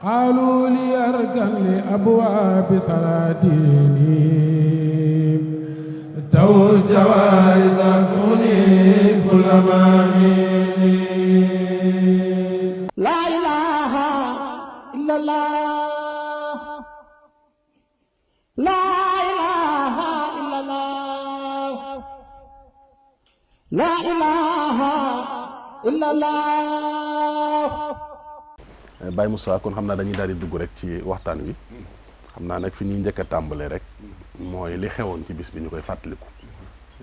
قالوا لي أركن لأبواب سلاطيني توز جوائز كوني كل ماهيني لا إله إلا الله لا إله إلا الله لا إله إلا الله Baye Moussa kon xam naa dañuy daal di dugg rek ci waxtaan wi xam naa nag fi ñuy njëkk a tàmbalee rek mooy li xewoon ci bis bi ñu koy fàttaliku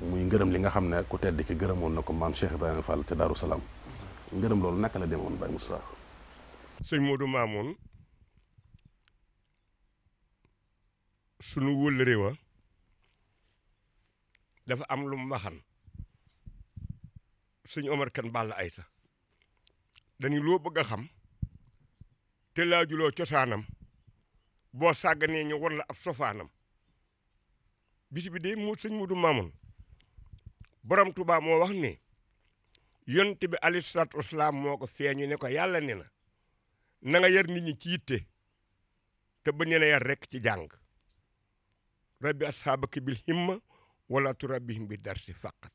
muy ngërëm li nga xam ne ku tedd ki gërëmoon na ko maam Cheikh Ibrahima Fall ca Daaru Salaam ngërëm loolu naka la demoon Baye Moussa. sëñ Modou Mamoun sunu wëllëre wa dafa am lu mu waxan sëñ Omar Kan Balla Ayta dañu loo bëgg a xam te laajuloo cosaanam boo sàgganee ñu war la ab sofaanam bis bi de mu sëñ Modou Mamoun borom Tuubaa moo wax ne yonent bi alayhi salaatu wasalaam moo ko feeñu ne ko yàlla ne na nga yar nit ñi ci yitte te ba ne la yar rekk ci jàng rabbi ashaabaka bil himma wala turabbihim bi darsi faqat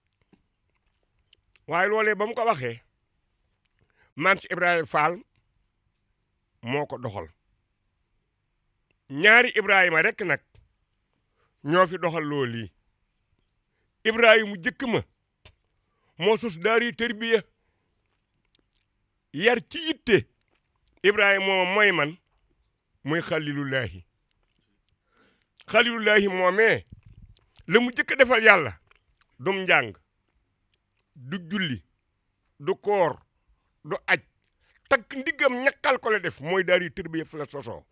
waaye loolee ba mu ko waxee maam si Ibrahima Fall moo ko doxal ñaari Ibrahima rekk nag ñoo fi doxal loolu lii Ibrahima jëkk ma moo sos daari tërbiya yar ci yitte Ibrahima moom mooy man muy xalilullahi moomee la mu jëkk defal yàlla dum njàng du julli du koor du aj takk ndiggam ñakkal ko la def mooy daari tërbiya fu la sosoo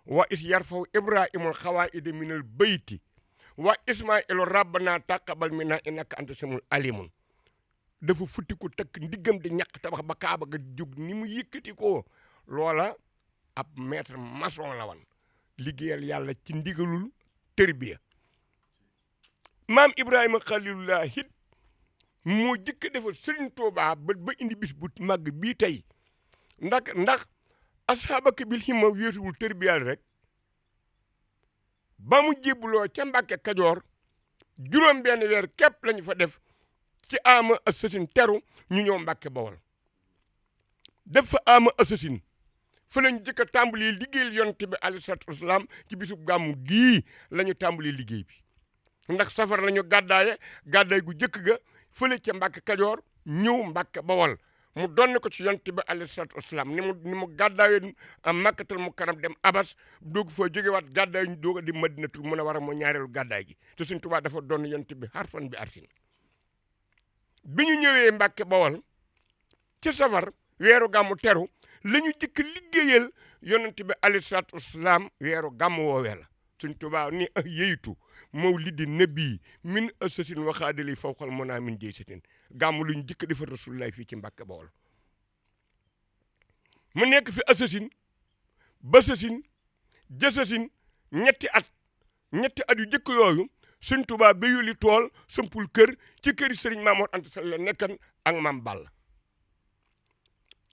wa is yarfaw ibrahimul xawaida minal bayti wa ismailu rabbana taqabal minna innaka anta samul alimun dafa futti ko takk ndiggam di ñàkk tabax ba kaaba ga jóg ni mu yëkkati ko loola ab maître maçon la wan liggéeyal yàlla ci ndigalul tërbiya maam Ibrahima xalilullah it moo jëkk defal Sëriñ Tuubaa ba indi bis bu màgg bii tey ndax asxaabaka bil himma wéetuwul tërbiyal rek ba mu jébbuloo ca Mbàkke Kajoor juróom benn weer képp lañu fa def ci ama assasine teru ñu ñëw Mbàkke Bawol def fa ama assasine fa lañu jëkk a tàmbali liggéeyal yonent bi alayhi salaatu wasalaam ci bisub gàmmu gii la ñu tàmbali liggéey bi ndax safar la ñu gàddaay gu jëkk ga fële ca Mbàkke Kajoor ñëw Mbàkke Bawol mu donne ko ci yonent bi alayhi salaatu wasalaam ni mu gàddaayoon am Makkatal Mukarram dem Abas doog foo jógewaat gàddaay ñu doog a di Madinatul Munawwara moo ñaareelu gàddaay gi te Sëñ Tuubaa dafa doon yonent bi harfan bi arsin bi ñu ñëwee Mbàkke Bawol ci safar weeru gàmmu teru la ñu jëkk liggéeyal yonent bi alayhi salaatu wasalaam weeru gàmmu woowee la Sëñ Tuubaa ni yeytu mawlidi nabi min asasin waxaadali fawqal mona min jey satin gàmmu lu ñu jëkk defar rasulullahi fii ci Mbàkke Bawol mu nekk fi asasin ba sasin jësasin ñetti at yu jëkk yooyu Sëñ Tuubaa ba yuli tool sampul kër ci këri Sëriñ Maamoor Anta Sali la nekkan ak Maam Balla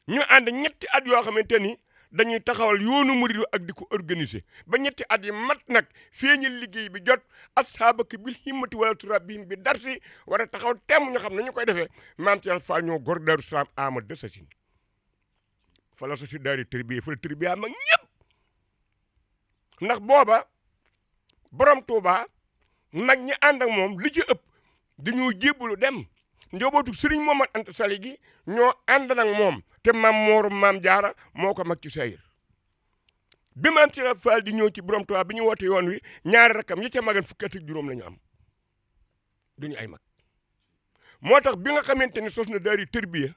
ñu ànd ñetti at yoo xamante ni dañuy taxawal yoonu murid ak di ko organiser ba ñetti at yi mat nag feeñal liggéey bi jot ashaabaka bil himmati wala turabbihim bi darsi war a taxaw temm ñu xam ne ñu koy defee maam Cheikh Fall ñoo gor Daaru Salaam ama de sasin fa la sosi daari tërbiya fa la tërbiya mag ñëpp ndax booba borom Tuuba mag ñi ànd ak moom li ci ëpp dañoo jébbalu dem njobootu Sëriñ Momar Anta Sali gi ñoo ànd nag moom te maam moorum maam jaara moo ko mag ci sayir bi maam Cheikh Fall di ñëw ci borom Tuubaa bi ñu woote yoon wi ñaari rakam yi ca magan fukki at ak juróom la ñu am duñu ay mag moo tax bi nga xamante ni sos na daari tërbiya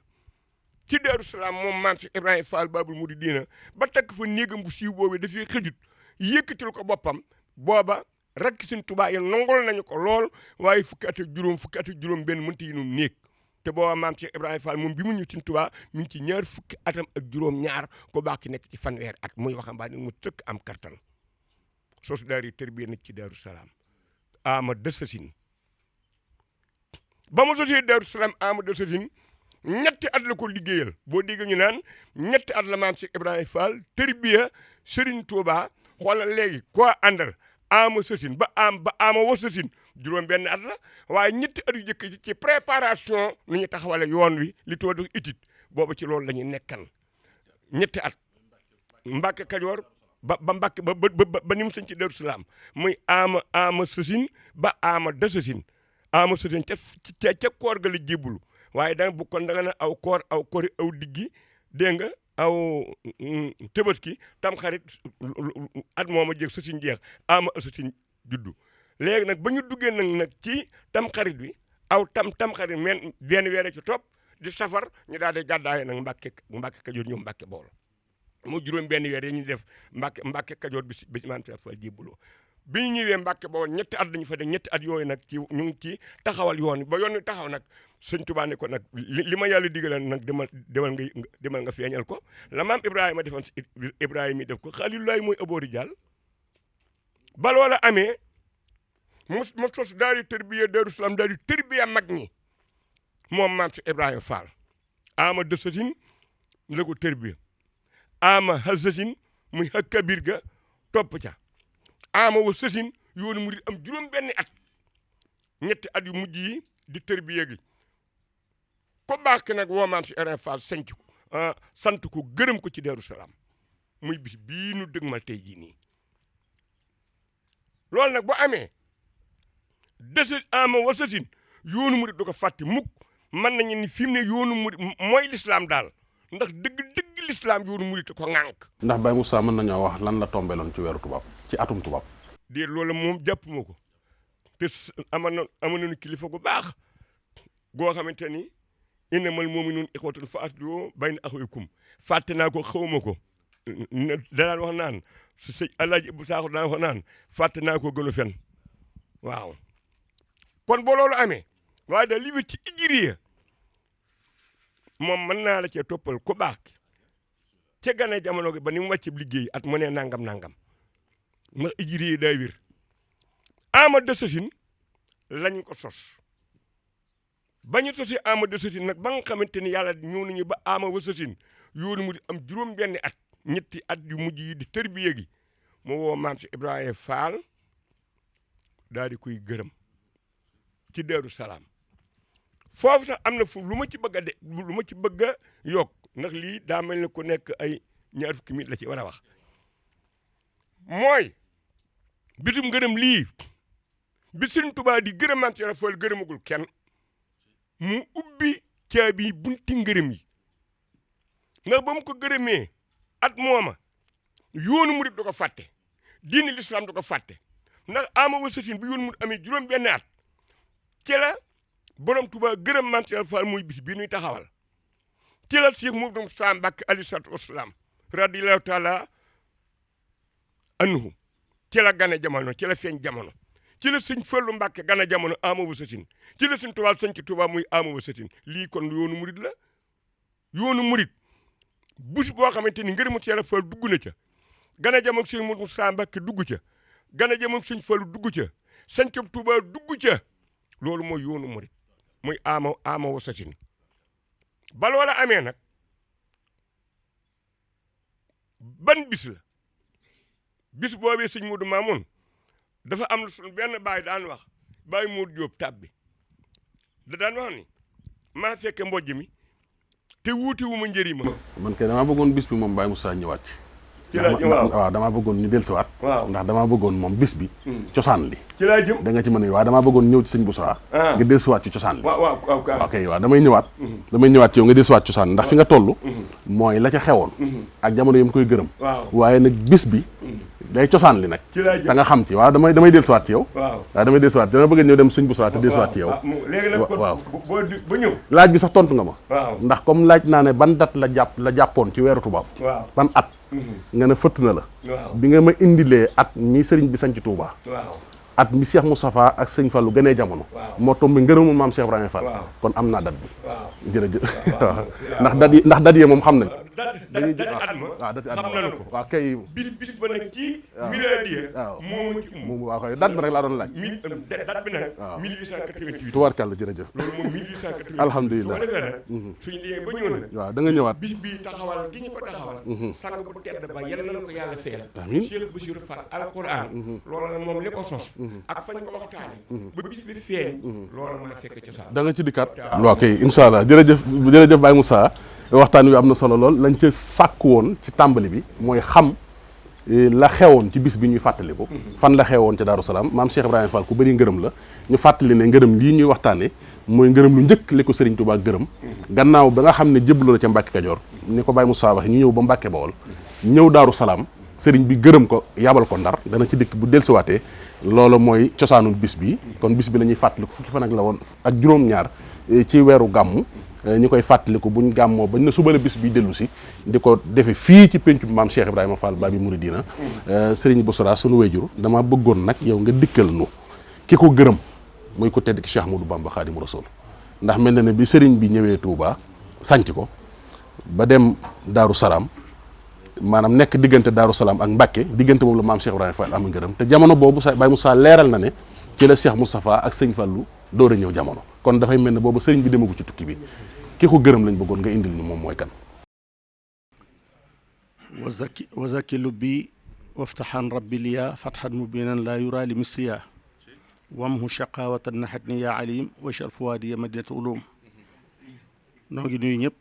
ci Daaru Salaam moom maam Cheikh Ibrahima Fall Babul Muridiina ba takk fa néegam bu siiw boobu dafay xëjut yëkkatil ko boppam booba rakk Sëñ Tuubaa yi nangol nañu ko lool waaye fukki at ak juróom benn mënta yi nu néeg te booba maam Cheikh Ibrahima Fall moom bi mu ñëw Sëñ Tuubaa mi ngi ci ñaar fukki atam ak juróom ñaar ko baax ki nekk ci fanweer at muy waxambaane mu tëkk am kartan sos daari tërbiya nag ci Daaru Salaam ama desasin ba mu sosee Daaru Salaam ama desasin ñetti at la ko liggéeyal boo déggee ñu naan ñetti at la maam Cheikh Ibrahima Fall tërbiya Serigne Touba xoolal léegi koo àndal ama sësin ba ama wa sësin juróom benn at la waaye ñetti at yu jëkk ci préparation nu ñu taxawale yoon wi li tudd étude boobu ci loolu la ñu nekkan ñetti at Mbàkke Kajoor ba Mbàkke ba ni mu sëñ ci Daaru Salaam muy ama sësin ba ama da sësin ama sësin ca koor ga la jébbalu waaye da nga bu kon da nga ne aw koor aw kori aw diggi dégg nga aw Tabaski tam xarit at mooma jeeg sësin jeex ama sësin juddu léegi nag ba ñu duggee nag ci tam xarit bi aw tam xarit men benn weer ci topp di safar ñu daal di gàddaaye nag Mbàkke Kajoor ñëw Mbàkke Bawol moo juróom benn weer yi ñu def Mbàkke Kajoor bi maam Cheikh Fall jébbaloo bi ñu ñëwee Mbàkke Bawol ñetti at dañu fa def ñetti at yooyu nag ci ñu ngi ci taxawal yoon ba yoon wi taxaw nag sëñ Tuubaa ne ko nag li ma yàlla digale nag demal nga feeñal ko la maam Ibrahima defoon si Ibrahima yi def ko Xaliilulaay mooy aboori jàll ba loola amee mu sos daal di tërbiya Daaru Salaam daal di tërbiya mag ñi moom maam si Ibrahima Fall ama de sasin la ko tërbiya ama ha sasin muy ha kabir ga topp ca ama wa sasin yoonu murid am juróom benni at ñetti at yu mujj yi di tërbiya gi ko baax ki nag woo maam si Ibrahima Fall sant ko gërëm ko ci Daaru Salaam muy bis bii nu dëgmal tey jii nii loolu nag bu amee dese ama wa sasin yoonu murid du ko fàtte mukk mën nañu ni fi mu ne yoonu murid mooy lislaam daal ndax dëgg lislaam yoonu murid ko ŋànk. ndax Baye Moussa mën nañoo wax lan la tombeloon ci weeru tubaab ci atum tubaab. déet loolu moom jàpp ma ko te amoon nañu kilifa gu baax goo xamante ni innamal mu'minuuna ixwatun fa aslihu bayna axawaykum fàtte naa ko xawma ko danaan wax naan su sëñ Alaaji Ibu Saaxu daan wax naan fàtte naa ko gën a fen waaw kon boo loolu amee waaye da li wét ci ijiriya moom mën naa la cee toppal ku baax ca gane jamono gi ba ni mu wàcc liggéey at mu ne nangam ndax ijiriya daa wér ama de sasin lañ ko sos ba ñu sosi ama de sasin nag ba nga xamante ni yàlla ñëw nañu ba ama wa sasin yoonu mu di am juróom benni at ñetti at yu mujj yi di tërbiya gi mu woo maam si Ibrahima Fall daal di koy gërëm ci Daaru Salaam foofu sax am na fu lu ma ci bëgg a yokk ndax lii daa mel ne ku nekk ay ñaar fukki minit la ci war a wax mooy bisum ngërëm lii bi Sëriñ Tuubaa di gërëm maam Cheikh Fall gërëmagul kenn mu ubbi caabi bunti ngërëm yi ndax ba mu ko gërëmee at mooma yoonu murid du ko fàtte diini lislaam du ko fàtte ndax ama wa sasin bi yoonu murid amee juróom benn at ci la borom Tuubaa gërëm maam Cheikh Fall muy bis bii nuy taxawal ci la Cheikh Mouhamadou Moustapha Mbacké alayhi salaatu wasalaam radiyallahu taala anhu ci la gane jamono ci la feeñ jamono ci la sëñ Fallu Mbacké gane jamono ama wa sasin ci la sëñ Tuubaa sëñ ci Tuubaa muy ama wa sasin lii kon yoonu murid la yoonu murid bus boo xamante ni ngërëmu Cheikh Fall dugg na ca gane jamono sëñ Mouhamadou Moustapha Mbacké dugg ca gane jamono sëñ Fallu dugg ca sëñ Tuubaa dugg ca loolu mooy yoonu murid muy ama wa sasin ba loola amee nag ban bis la bis boobee sëñ Modou Mamoun dafa am suñu benn baay daan wax baay Modou Diop tab bi da daan wax ni maa fekke mbojj mi te wuute wu ma njëriñ ma. man kay damaa bëggoon bis bi moom Baye Moussa ñëwaat ci laa jëm waaw damaa bëggoon ñu dellusiwaat. waaw ndax damaa bëggoon moom bis bi. cosaan li. ci laa jëm da nga ci mën a waaye damaa bëggoon ñëw ci sëñ Boussa. nga dellusiwaat ci cosaan li. waaw ok waaw damay ñëwaat ci yow nga dellusiwaat cosaan ndax fi nga toll. mooy la ca xewoon. ak jamono yi mu koy gërëm. waaye nag bis bi. day cosaan li nag. ci laa jëm te nga xam ci waaw damay dellusiwaat ci yow. waaw damay dellusiwaat dama bëgg ñëw dem sëñ Boussa te dellusiwaat ci yow. léegi nag waaw ba ñëw. laaj bi sax tontu nga ma. waaw ndax comme laaj naa ne ban date la jàppoon ci weeru tubaab. waaw ban at. nga ne fëtt na la. waaw bi nga ma indilee at mi sëriñ bi sañ ci Touba. waaw at mi Cheikh Moustapha ak sëñ Fallou gënee jamono. moo tombé ngërëmul maam Cheikh Ibrahima Fall. kon am naa dat bi. jërëjëf ndax dat yi moom xam nañ. dati at ma xam nañu ko. waaw kay. bis ba nag ci miladiya. moom ci waaw kay dat bi rek laa doon laaj. dat bi nag. 1888. tubaarkàlla jërëjëf. loolu moom 1888. alhamdulilah su ko defee nag. suñu liggéey ba ñëw nag. waaw da nga ñëwaat. bis bi taxawal gi ñu ko taxawal. sang bu tedd ba yal na ko yàlla feyal. amiin Cheikh Bassirou Fall alquran. loolu nag moom li ko sos. ak fañ ko waxtaane ba bis bi feeñ. loolu mën a fekk cosaan. da nga ci dikkaat. waaw kay incha allah jërëjëf Baye Moussa waxtaan wi am na solo lool lañ ca sàkk woon ci tàmbali bi mooy xam la xewoon ci bis bi ñuy fàttaliku. fan la xewoon ca Daaru Salaam maam Cheikh Ibrahima Fall ku bëri ngërëm la ñu fàttali ne ngërëm lii ñuy waxtaane mooy ngërëm lu njëkk li ko Serigne Touba gërëm gannaaw ba nga xam ne jébbalu na ca Mbàkke Kajoor ni ko Baye Moussa waxe ñu ñëw ba Mbàkke Bawol ñëw Daaru Salaam Serigne bi gërëm ko yabal ko Ndar dana ci dikk bu dellusiwaatee loolu mooy cosaanul bis bi kon bis bi la ñuy fàttaliku fukki fan ak la woon ak juróom-ñaar ci weeru gàmmu ñu koy fàttaliku buñ gàmmoo bañ na suba la bis bi dellu si di ko defe fii ci péncu maam Cheikh Ibrahima Fall Babi Mouridina Serigne Boussra sunu wéjur dama bëggoon nag yow nga dikkal nu ki ko gërëm muy ko tedd ki Cheikh Ahmadou Bamba Khadimu Rasul ndax mel na ne bi Serigne bi ñëwee Touba sanc ko ba dem Daaru Salaam maanaam nekk diggante Daaru Salaam ak Mbàkke diggante boobu la maam Cheikh Ibrahima Fall am ngërëm te jamono boobu Baye Moussa leeral na ne ci la Cheikh Moustapha ak sëñ Fallou door a ñëw jamono kon dafay mel ne boobu sëriñ bi demagu ci tukki bi ki ko gërëm lañ bëggoon nga indil ñu moom mooy kan. wa zaki lubbi waftaxan rabbi liya fatxan mubinan la yura li misriya wamhu shaqawatan naxatni ya alim wachal fuwaadi ya madinat ulum noo ngi nuyu ñëpp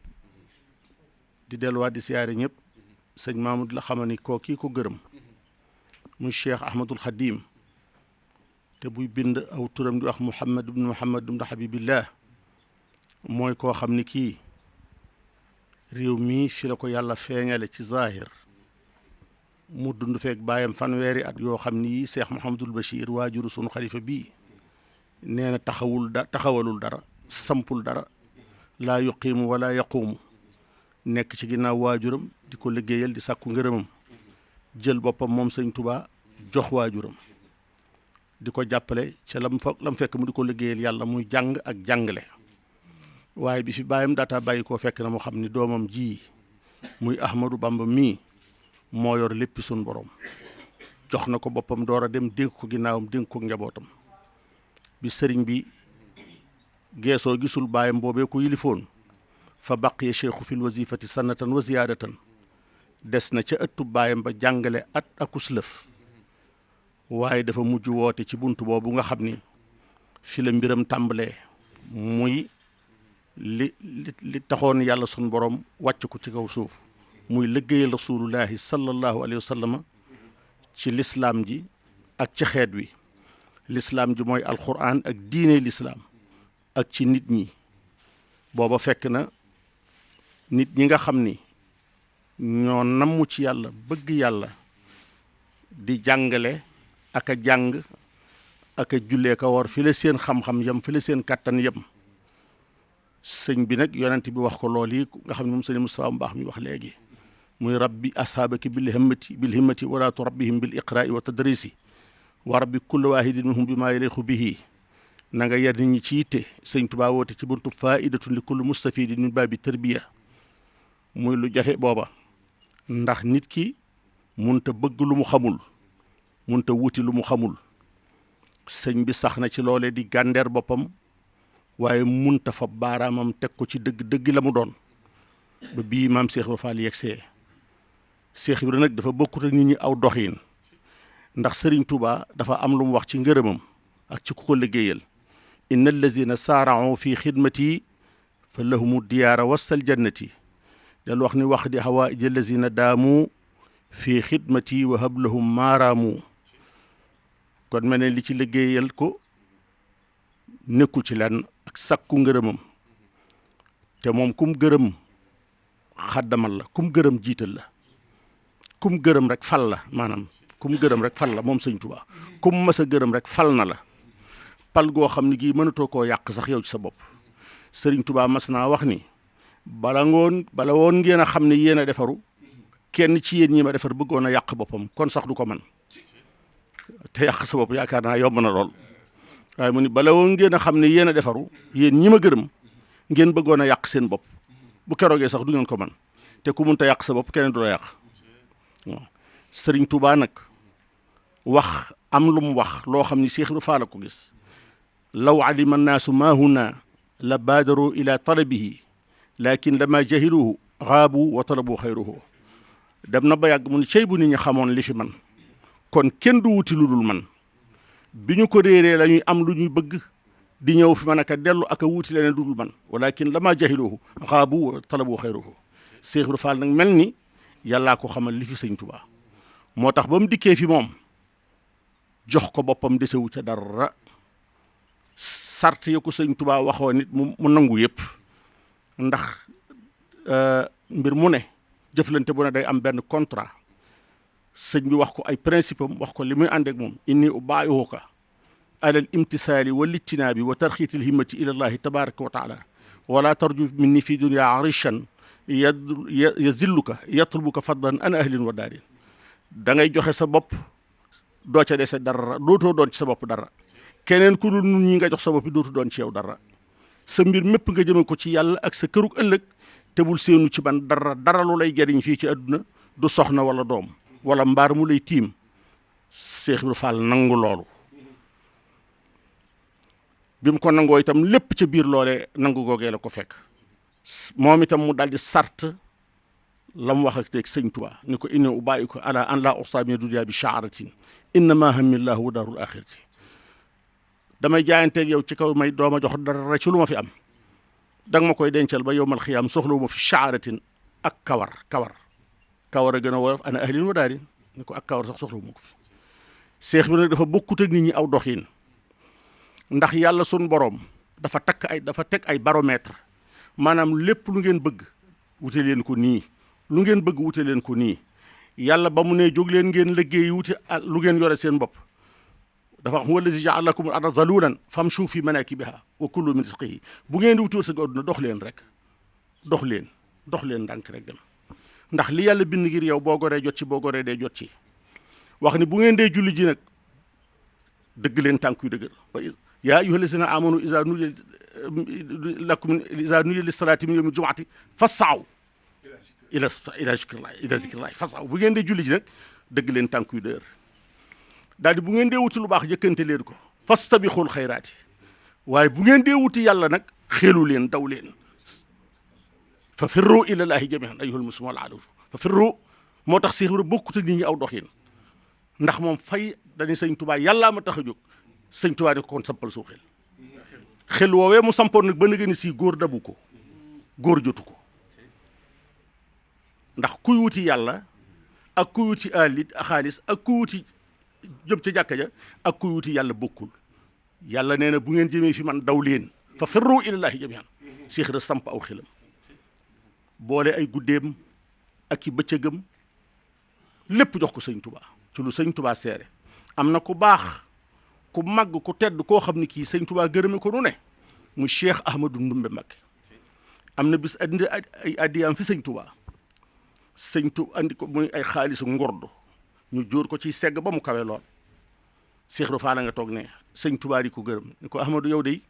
di delluwaat di siyaare ñëpp sëñ Mamadou la xama ni koo kii ko gërëm muy Cheikh Ahmadul Xadim te buy bind aw turam di wax Muhammad ibn Habibillah mooy koo xam ni kii réew mii fi la ko yàlla feeñale ci zahir mu dund feek bàyyam fanweeri at yoo xam ni Cheikh Mouhamadul Bachir waajuru sunu xalifa bii nee na taxawalul dara sampul dara laa yuqiimu wala yaquumu nekk ci ginnaaw waajuram di ko liggéeyal di sàkku ngërëmam jël boppam moom sëñ Touba jox waajuram di ko jàppale ca lam fekk mu di ko liggéeyal yàlla muy jàng ak jàngale waaye bi fi bàyyam daataa bàyyi koo fekk na mu xam ni doomam ji muy Ahmadou Bamba mii moo yor léppi sun borom jox na ko boppam door a dem dénk ko ginnaawam dénk ko njabootam bi sëriñ bi geesoo gisul bàyyam boobee ko yilifoon fa baqiya cheikhu fil wazifati sanatan wa ziyaadatan des na ca ëttu baayam ba jàngale at akus lëf waaye dafa mujj woote ci bunt boobu nga xam ni fi la mbiram tàmbalee muy li taxoon yàlla sun borom wàcc ko ci kaw suuf muy liggéeyal rasulullahi sallallahu alayhi wa sallam ci lislaam ji ak ci xeet wi lislaam ji mooy alquran ak diine lislaam ak ci nit ñi booba fekk na nit ñi nga xam ni ñoo namm ci yàlla bëgg yàlla di jàngale ak a jàng ak a jullee ka war fi la seen xam-xam yem fi la seen kàttan yem sëñ bi nag yonent bi wax ko lool yi nga xam ne moom sëñ Moustapha mu baax mi wax léegi muy rabbi ashaabaki bil himmati wala turabbihim bil iqraai wa tadrisi wa rabbi kulli waahidin minhum bi maa yaliqu bihi na nga yar nit ñi ci yitte sëñ Tuubaa woote ci buntu faidatun li kulli mustafidin min baabi tarbiya muy lu jafe booba ndax nit ki munta bëgg lu mu xamul munta wuti lu mu xamul sëñ bi sax na ci loolee di gàndeer boppam waaye munta fa baaraamam teg ko ci dëgg la mu doon ba bii maam Cheikh Ibra Fall yegsee Cheikh Ibra nag dafa bokkut ak nit ñi aw doxiin ndax Serigne Touba dafa am lu mu wax ci ngërëmam ak ci ku ko liggéeyal inna allazina saara'u fi xidmati fa lahumu diyaara wasal jannati dal wax ni wax di hawaïj allazina daamu fi xidmati wa hablahum maaraamu kon mel ne li ci liggéeyal ko nekkul ci lenn ak sakku ngërëmam te moom kum gërëm xaddamal la kum gërëm jiital la kum gërëm rek fal la maanaam kum gërëm rek fal la moom sëñ Tuubaa kum mas a gërëm rek fal na la pal goo xam ne gii mënatoo koo yàq sax yow ci sa bopp sëriñ Tuubaa mas naa wax ni bala woon ngeen a xam ne yéen a defaru kenn ci yéen ñi ma defar bëggoon a yàq boppam kon sax du ko man te yàq sa bopp yaakaar naa yomb na lool waaye mu ni bala woon ngeen a xam ne yéen a defaru yéen ñi ma gërëm ngeen bëggoon a yàq seen bopp bu keroogee sax du ngeen ko man te ku mënta yàq sa bopp keneen du la yàq waaw Sëriñ Tuubaa nag wax am lu mu wax loo xam ni Cheikh Ibra Fall ko gis law alima annaasu maa huna la baadaru ila talabihi lakin lama jahiluhu xaabu wa talabu xayruhu dem na ba yàgg mu ni cey bu nit ñi xamoon li fi man kon kenn du wuti lu dul man bi ñu ko réeree la ñuy am lu ñuy bëgg di ñëw fi man aka dellu aka wuuti leneen lu dul man walakin lama jahiluhu xaabu wa talabu xayruhu Cheikh Ibra Fall nag mel ni yàllaa ko xamal li fi Sëñ Tuubaa moo tax ba mu dikkee fi moom jox ko boppam desewu ca dara sart ya ko Sëñ Tuubaa waxoo nit mu nangu yëpp ndax mbir mu ne jëflante bu ne day am benn contrat sëñ bi wax ko ay principe am wax ko li muy ànd ak moom inni ubaayihuka alal imtisaali wal ijtinaabi wa tarxiitil himmati ila llahi tabaraka wa taala wala tarju minni fi dunya arishan yazilluka yatlubuka fadlan an ahlin wa daarin da ngay joxe sa bopp doo ca dese dara dootoo doon ci sa bopp dara keneen ku dul nun ñi nga jox sa bopp dootu doon ci yow dara sa mbir mépp nga jëme ko ci yàlla ak sa kërug ëllëg te bul seenu ci ban dara lu lay jariñ fii ci àdduna du soxna wala doom wala mbaar mu lay tiim Cheikh Ibra Fall nangu loolu bi mu ko nangoo itam lépp ca biir loolee nangu googee la ko fekk moom itam mu daldi sart la mu wax ak teg Sëñ Tuubaa ni ko inni ubaayiku ala an laa usaami dunya bi shaaratin innama hamillahu wa daarul axirati damay jaayanteeg yow ci kaw may dooma jox dara ci lu ma fi am danga ma koy dencal ba yowmal xiyaam soxlawu ma fi shaaratin ak kawar a gën a woyof ana ahlin wa daarin ni ko ak kawar sax soxlawu ma ko fi seex bi nag dafa bokkut ak nit ñi aw doxiin ndax yàlla sun boroom dafa teg ay baromètre maanaam lépp lu ngeen bëgg wute leen ko nii lu ngeen bëgg wute leen ko nii yàlla ba mu ne jóg leen ngeen liggéey wute lu ngeen yore seen bopp dafa wax wallazi jaala lakum al arda zalulan famshu fi manakibiha wa kulu min rizqihi bu ngeen di wutul sa àdduna dox leen ndànk rek dem ndax li yàlla bind ngir yow boo goree jot ci boo goree dee jot ci wax ni bu ngeen dee julli ji nag dëgg leen tànk yu dëggal yaa ayyuha allazina amanu iza nudiya lis-salaati min yawmi l-jumu'ati fas'aw ila zikrillahi fas'aw bu ngeen dee julli ji nag dëgg leen tànk yu dëgër daal di bu ngeen dee wuti lu baax jëkkante leen ko fastabiqul xayraati waaye bu ngeen dee wuti yàlla nag xelu leen daw leen fa firru ilallahi jami'an ayyuhal muslimuuna la'allakum fa firru moo tax Seex Ibra bokkut ak nit ñi aw doxin ndax moom fay dañuy Sëñ Tuubaa yàllaa ma tax a jóg Sëñ Tuubaa di ko kon sampal soo xel woowee mu sampoon nag ba nga ni si góor dabu ko góor jotu ko ndax kuy wuti yàlla ak kuy wuti xaalis ak kuy wuti jëm ca jàkka ja ak kuy wuti yàlla bokkul yàlla nee na bu ngeen jëmee fi man daw leen fa firru ilallahi jami'an Seex Ibra samp aw xelam boole ay guddeem ak i bëccëgam lépp jox ko Sëñ Tuubaa ci lu Sëñ Tuubaa seere am na ku baax ku màgg ku tedd koo xam ne kii Sëñ Tuubaa gërëme ko nu ne mu Cheikh Ahmadou Ndumbe Mbakke am na bis andi ay addiyaam fi Sëñ Tuubaa andi ko muy ay xaalisu ngordu ñu jóor ko ci segg ba mu kawe lool Cheikh Ibra Fall nga toog ne Sëñ Tuubaa di ko gërëm ni ko Ahmadou yow de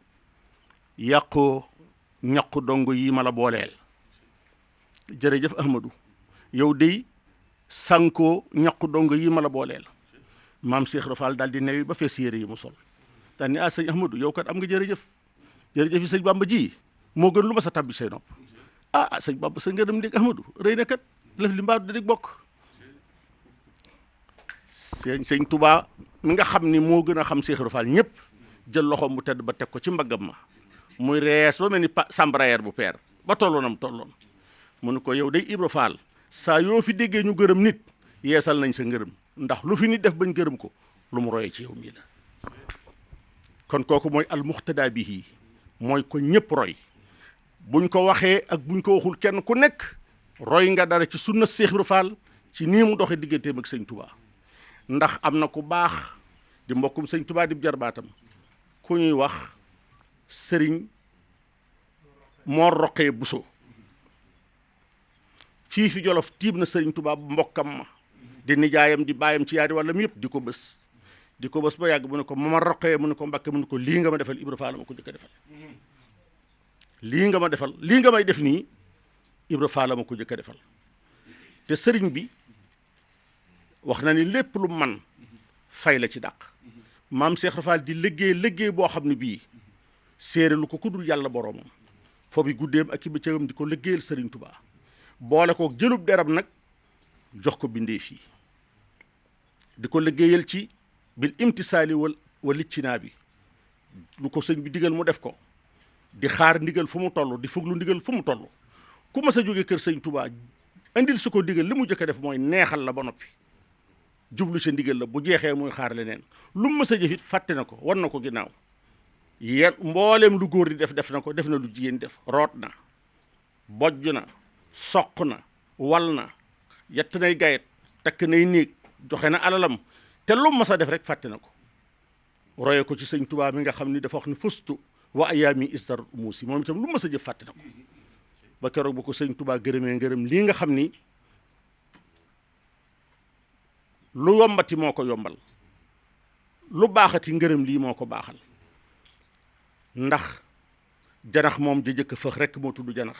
yàqoo ñaqu dongo yi ma la booleel jërëjëf Ahmadou yow de sànkoo ñaqu dongo yi ma la booleel maam Cheikh Ibra Fall daal di newi ba fees yére yi mu sol daal ni sëñ Ahmadou yow kat am nga jërëjëf yi sëñ Bamba ji moo gën lu ma sa tabbi say nopp sëñ Bamba sa ngërëm dégg Ahmadou rëy na kat lëf li mbaadu da dégg bokk sëñ Touba mi nga xam ni moo gën a xam Cheikh Ibra Fall ñëpp jël loxoom bu tedd ba teg ko ci mbaggam ma muy rees ba mel ni sambrayer bu peer ba tolloonam tolloon mu ne ko yow day Ibra Fall saa yoo fi déggee ñu gërëm nit yeesal nañ sa ngërëm ndax lu fi nit def bañ gërëm ko lu mu royee ci yow mii la kon kooku mooy almuxtada bihi mooy ko ñëpp roy buñ ko waxee ak buñ ko waxul kenn ku nekk roy nga dara ci sunna Cheikh Ibra Fall ci nii mu doxee digganteem ak Sëñ Tuubaa ndax am na ku baax di mbokkum Sëñ Tuubaa di jarbaatam ku ñuy wax Sëriñ Mor Roqee Buso fii fi Jolof tiib na Sëriñ Tuubaa bu mbokkam ma di nijaayam di baayam ci yaari wàllam yëpp di ko bés di ko bës ba yàgg mu ne ko mama roqee mu ne ko Mbàkke mu ne ko lii nga ma defal Ibra Faal ma ko jëkk a defal lii nga ma defal lii nga may def nii Ibra Faal ma ko jëkk a defal te sëriñ bi wax na ni lépp lu man fay la ci dàq maam Cheikh Rafal di liggéey boo xam ne bii séere lu ko ku dul yàlla boroomam foo bi guddeem ak i bëccëgam di ko liggéeyal sëriñ Touba boole ko jëlub derab nag jox ko bindee fii di ko liggéeyal ci bil imtisaali wal liccinaa bi lu ko sëñ bi digal mu def ko di xaar ndigal fu mu toll di fuglu ndigal fu mu toll ku mas a jóge kër sëñ Touba indil su ko digal li mu jëkk a def mooy neexal la ba noppi jublu sa ndigal la bu jeexee muy xaar leneen lu mu mës a jëfit fàtte na ko war na ko ginnaaw yéen mbooleem lu góor di def na ko def na lu jigéen def root na bojj na soq na wal na yett nay gayet takk nay néeg joxe na alalam te lu mu mës a def rek fàtte na ko roye ko ci sëñ Touba mi nga xam ni dafa wax ni fustu wa ayaami istar muusi moom itam lu mu mës a jëf fàtte na ko ba keroog ba ko sëñ Touba gërëmee ngërëm lii nga xam ni lu yombati moo ko yombal lu baaxati ngërëm lii moo ko baaxal ndax janax moom ja jëkk fëx rek moo tudd janax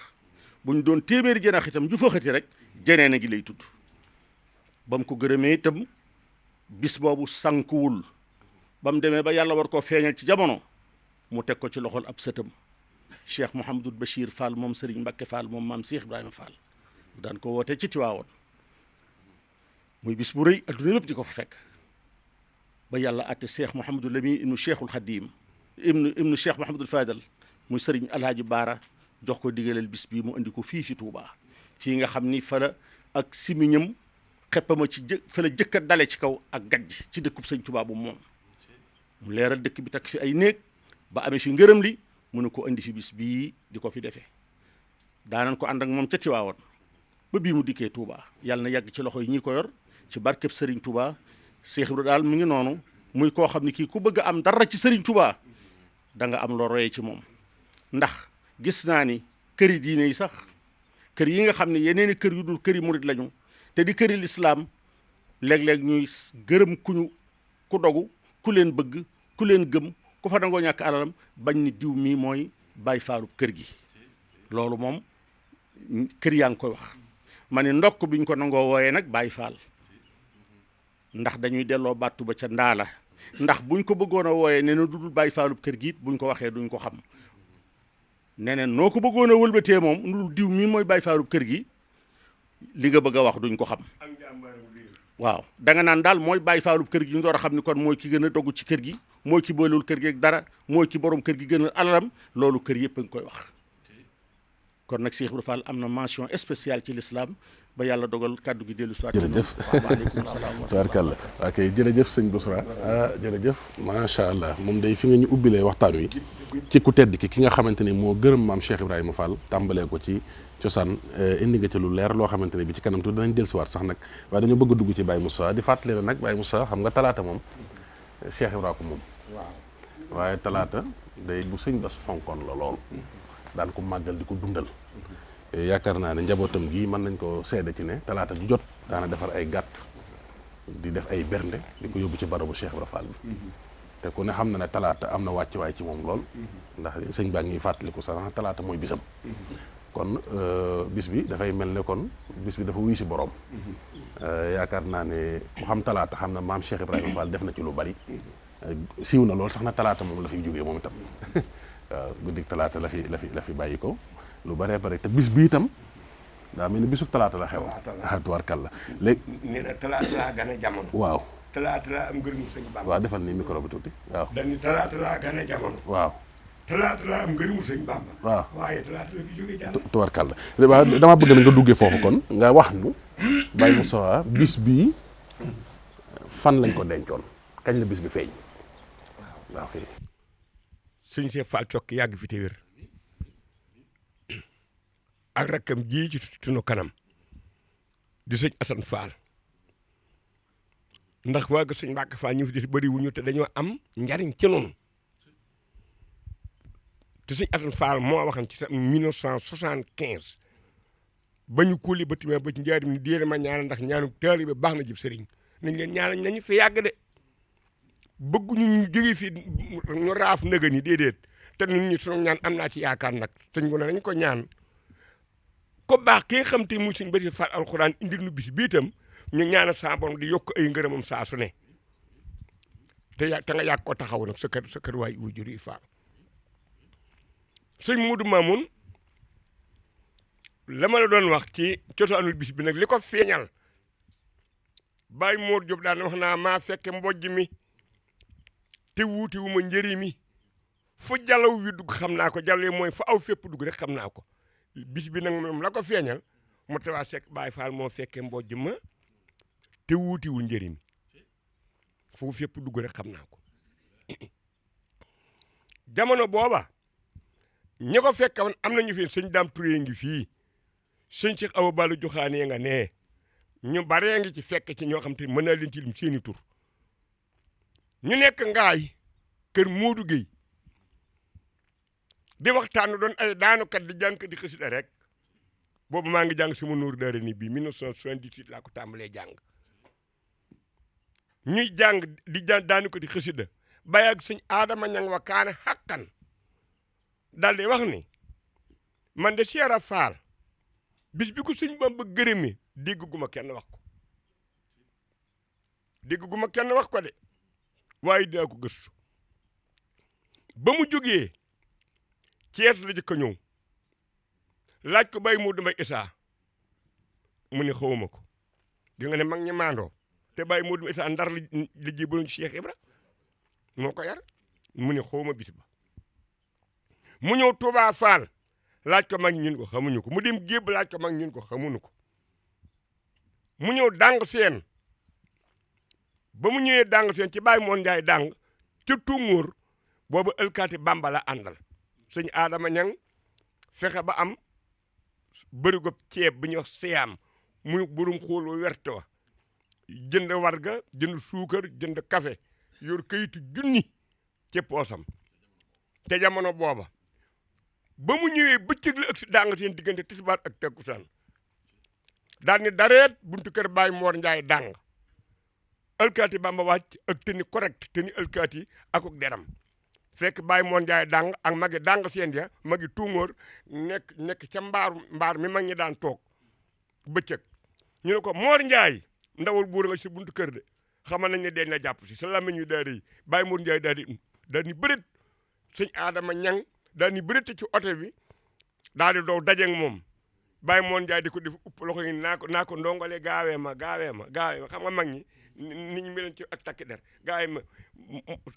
bu ñu doon téeméeri janax itam ju fëxati rek jeneen a gi lay tudd ba mu ko gërëmee itam bis boobu sànkuwul ba mu demee ba yàlla war koo feeñal ci jamono mu teg ko ci loxol ab sëtam Cheikh Mouhamadul Bachir Fall moom Serigne Mbacke Fall moom maam Cheikh Ibrahima Fall daan ko woote ci Tiwaawoon muy bis bu rëy adduna bépp di ko fa fekk ba yàlla àtte Cheikh Mouhamadul Lamin ibnu Cheikhul Khadim ibnu Cheikh Mouhamadul Fadal muy Serigne Alhaji Baara jox ko digaleel bis bii mu andi ko fii fi Touba fii nga xam ni fa la ak simiñam xeppama ci fa la jëkk a dale ci kaw ak gajj ci dëkkub sëñ Touba bu moom mu leeral dëkk bi takk fi ay néeg ba amee fi ngërëm li mu ne ko andi fi bis bii di ko fi defee daanan ko ànd ak moom ca Tiwaawoon ba bii mu dikkee Touba yàlla na yàgg ci loxo yi ñi ko yor ci barkeb Serigne Touba Cheikh Ibra daal mi ngi noonu muy koo xam ne kii ku bëgg a am dara ci Serigne Touba da nga am loo royee ci moom ndax gis naa ni këri diine yi sax kër yi nga xam ne yeneen i kër yu dul këri murit lañu te di këri lislaam léeg-léeg ñuy gërëm ku dogu ku leen bëgg ku leen gëm ku fa nangoo ñàkk alalam bañ ni diw mii mooy Baay Faalub kër gi loolu moom kër yaa ngi koy wax ma ne ndokk biñ ko nangoo wooyee nag Baay Faal ndax dañuy delloo bàttu ba ca ndaala ndax buñ ko bëggoon a wooyee nee na dudul Baay Faalub kër gi it buñ ko waxee duñ ko xam neneen noo ko bëggoon a wëlbatee moom nu diw mii mooy Baay Faalub kër gi li nga bëgg a wax duñ ko xam waaw da nga naan daal mooy Baay Faalub kër gi ñu door a xam ni kon mooy ki gën a dogu ci kër gi mooy ki boolewul kër gi ak dara mooy ki borom kër gi gën a alalam loolu kër yëpp a ngi koy wax kon nag Cheikh Ibra Fall am na mention spéciale ci l'islam ba yàlla dogal kàddu gi dellu soit jërëjëf waaleykum salaam tubaarkàlla ok jërëjëf sëñ Bousra jërëjëf macha allah moom day fi nga ñu ubbilee waxtaan wi ci ku tedd ki nga xamante ni moo gërëm maam Cheikh Ibrahima Fall tàmbalee ko ci cosaan indi nga ci lu leer loo xamante ne bi ci kanam tuuti danañ dellusiwaat sax nag waaye dañoo bëgg a dugg ci Baye Moussa di fàttali nag Baye Moussa xam nga talaata moom Cheikh Ibrahima ko moom waaye talaata day bu sëñ Bass fonkoon la lool daan ko màggal di ko dundal yaakaar naa ne njabootam gi mën nañ ko seede ci ne talaata ju jot daana defar ay gàtt di def ay bernde di ko yóbbu ci barabu Cheikh Ibra Fall bi te ku ne xam na ne talaata am na wàccuwaay ci moom lool ndax sëñ baa ngi fàttaliku sax talaata mooy bisam kon bis bi dafay mel ne kon bis bi dafa wuyu si borom yaakaar naa ne ku xam talaata xam na maam Cheikh Ibrahima Fall def na ci lu bari siiw na lool sax na talaata moom la fiy jógee moom itam waaw guddik talaata la fi bàyyi ko lu baree bare te bis bi itam daa mel ni bisub talaata la xew tubaarkàlla léegi nee na talaata laa gane jamono waaw talaata laa am ngërëmu sëñ Bamba waaw defal ni micro bi tuuti waaw dañu talaata laa gane jamono waaw talaata laa am ngërëmu sëñ Bamba waaw waaye talaata la fi jógee jàll tubaarkàlla waaw dama bëgg na nga duggee foofu kon nga wax nu Baye Moussa bis bii fan lañ ko dencoon kañ la bis bi feeñ waaw kay sëñ Cheikh Fall Cokki yàgg fi te wér ak rakkam ji ci sunu kanam di sëñ Assane Fall ndax waa ga sëñ Mbacke Fall ñu fi des bëri wuñu te dañoo am njariñ ci noonu te sëñ Assane Fall moo waxan ci sa 1975 ba ñu kóoli ba timee ba ci njaarim ni déere ma ñaanal ndax ñaanu taalibe baax na jëf sëriñ nañ leen ñaanal nañu fi yàgg de bëgguñu ñu jóge fi ñu raaf nëga ni déedéet te nit ñi sunu ñaan am naa ci yaakaar nag sëñ bu ne nañ ko ñaan ko baax ki nga xam te mu sëñ Basiir Fall alxuraan indil nu bis bi itam ñu ñaanal sa borom di yokk ay ngërëmam saa su ne te nga yàgg ko taxaw nag sa kër waay wujur yi Fall sëñ Modou Mamoun la ma la doon wax ci cosaanul bis bi nag li ko feeñal Baye Mor Diop daan wax naa maa fekke mbojj mi te wuute wu ma njëri mi fu jalaw wi dugg xam naa ko jàllee mooy fu aw fépp dugg rek xam naa ko bis bi nag moom la ko feeñal mu tawaa sekk Baye Fall moo fekke mbojj ma te wuutiwul njëri mi fu fépp dugg rek xam naa ko jamono booba ñi ko fekk woon am nañu fi sëñ Dame Touré ngi fii sëñ Cheikh Awa Balla Joxaane nga nee ñu baree ngi ci fekk ci ñoo xam te mën naa leen ci lim seeni tur ñu nekk ngaay kër Modou Gueye di waxtaan doon ay daanukat di jàng di xasida rek boobu maa ngi jàng sama Nuuru Daarayni bii 1978 laa ko tàmbalee jàng ñuy jàng di daanu ko di xasida bàyyi ak sëñ Adama ñang wa kaane xàkkan daal di wax ni man de Cheikh Fall bis bi ko sëñ Bamba gërëmee dégg guma kenn wax ko de waaye daa ko gëstu ba mu jógee Cees la jëkk a ñëw laaj ko Baye Modou Mbaye Issa mu ne xawma ko di nga ne mag ñi maandoo te Baye Modou Mbaye Issa Ndar la jébaloon ci Cheikh Ibra moo ko yar mu ne xawma bis ba mu ñëw Touba Fall laaj ko mag ñun ko xamuñu ko mu dem gébb laaj ko mag ñun ko xamuñu ko mu ñëw dàng seen ba mu ñëwee dàng seen ci Baye Moon Njaay dàng ci Tunguur boobu ëlkaati Bamba la àndal sëñ Adama ñang fexe ba am bërigo ceeb bi ñuy wax siyaam muy burum xoolu werte wa jënd warga jënd suukar jënd café yor kayitu junni ci poosam te jamono booba ba mu ñëwee bëccëg la ëgsi dàng seen diggante tisbaar ak takkusaan daal ni dareet buntu kër Baye Mor Njaay dàng alkaati Bamba wàcc ak teni correct teni alkaati akuk deram fekk Baye Mor Njaay dàng ak magi dàng seen ya magi tuungóor nekk ca mbaar mi mag ñi daan toog bëccëg ñu ne ko Mor Njaay ndawal buur nga si buntu kër de xamal nañ ne deen la jàpp si sa làmmiñ ñu daal di Baye Mor Njaay daal ni bërit sëñ Adama ñang daal ni bërit ci oto bi daal di dow dajeeg moom Baye Mor Njaay di ko def upp loxo yi naa ko ndongole gaawee ma xam nga mag ñi nit ñi meloon ci ak takki der gaawee ma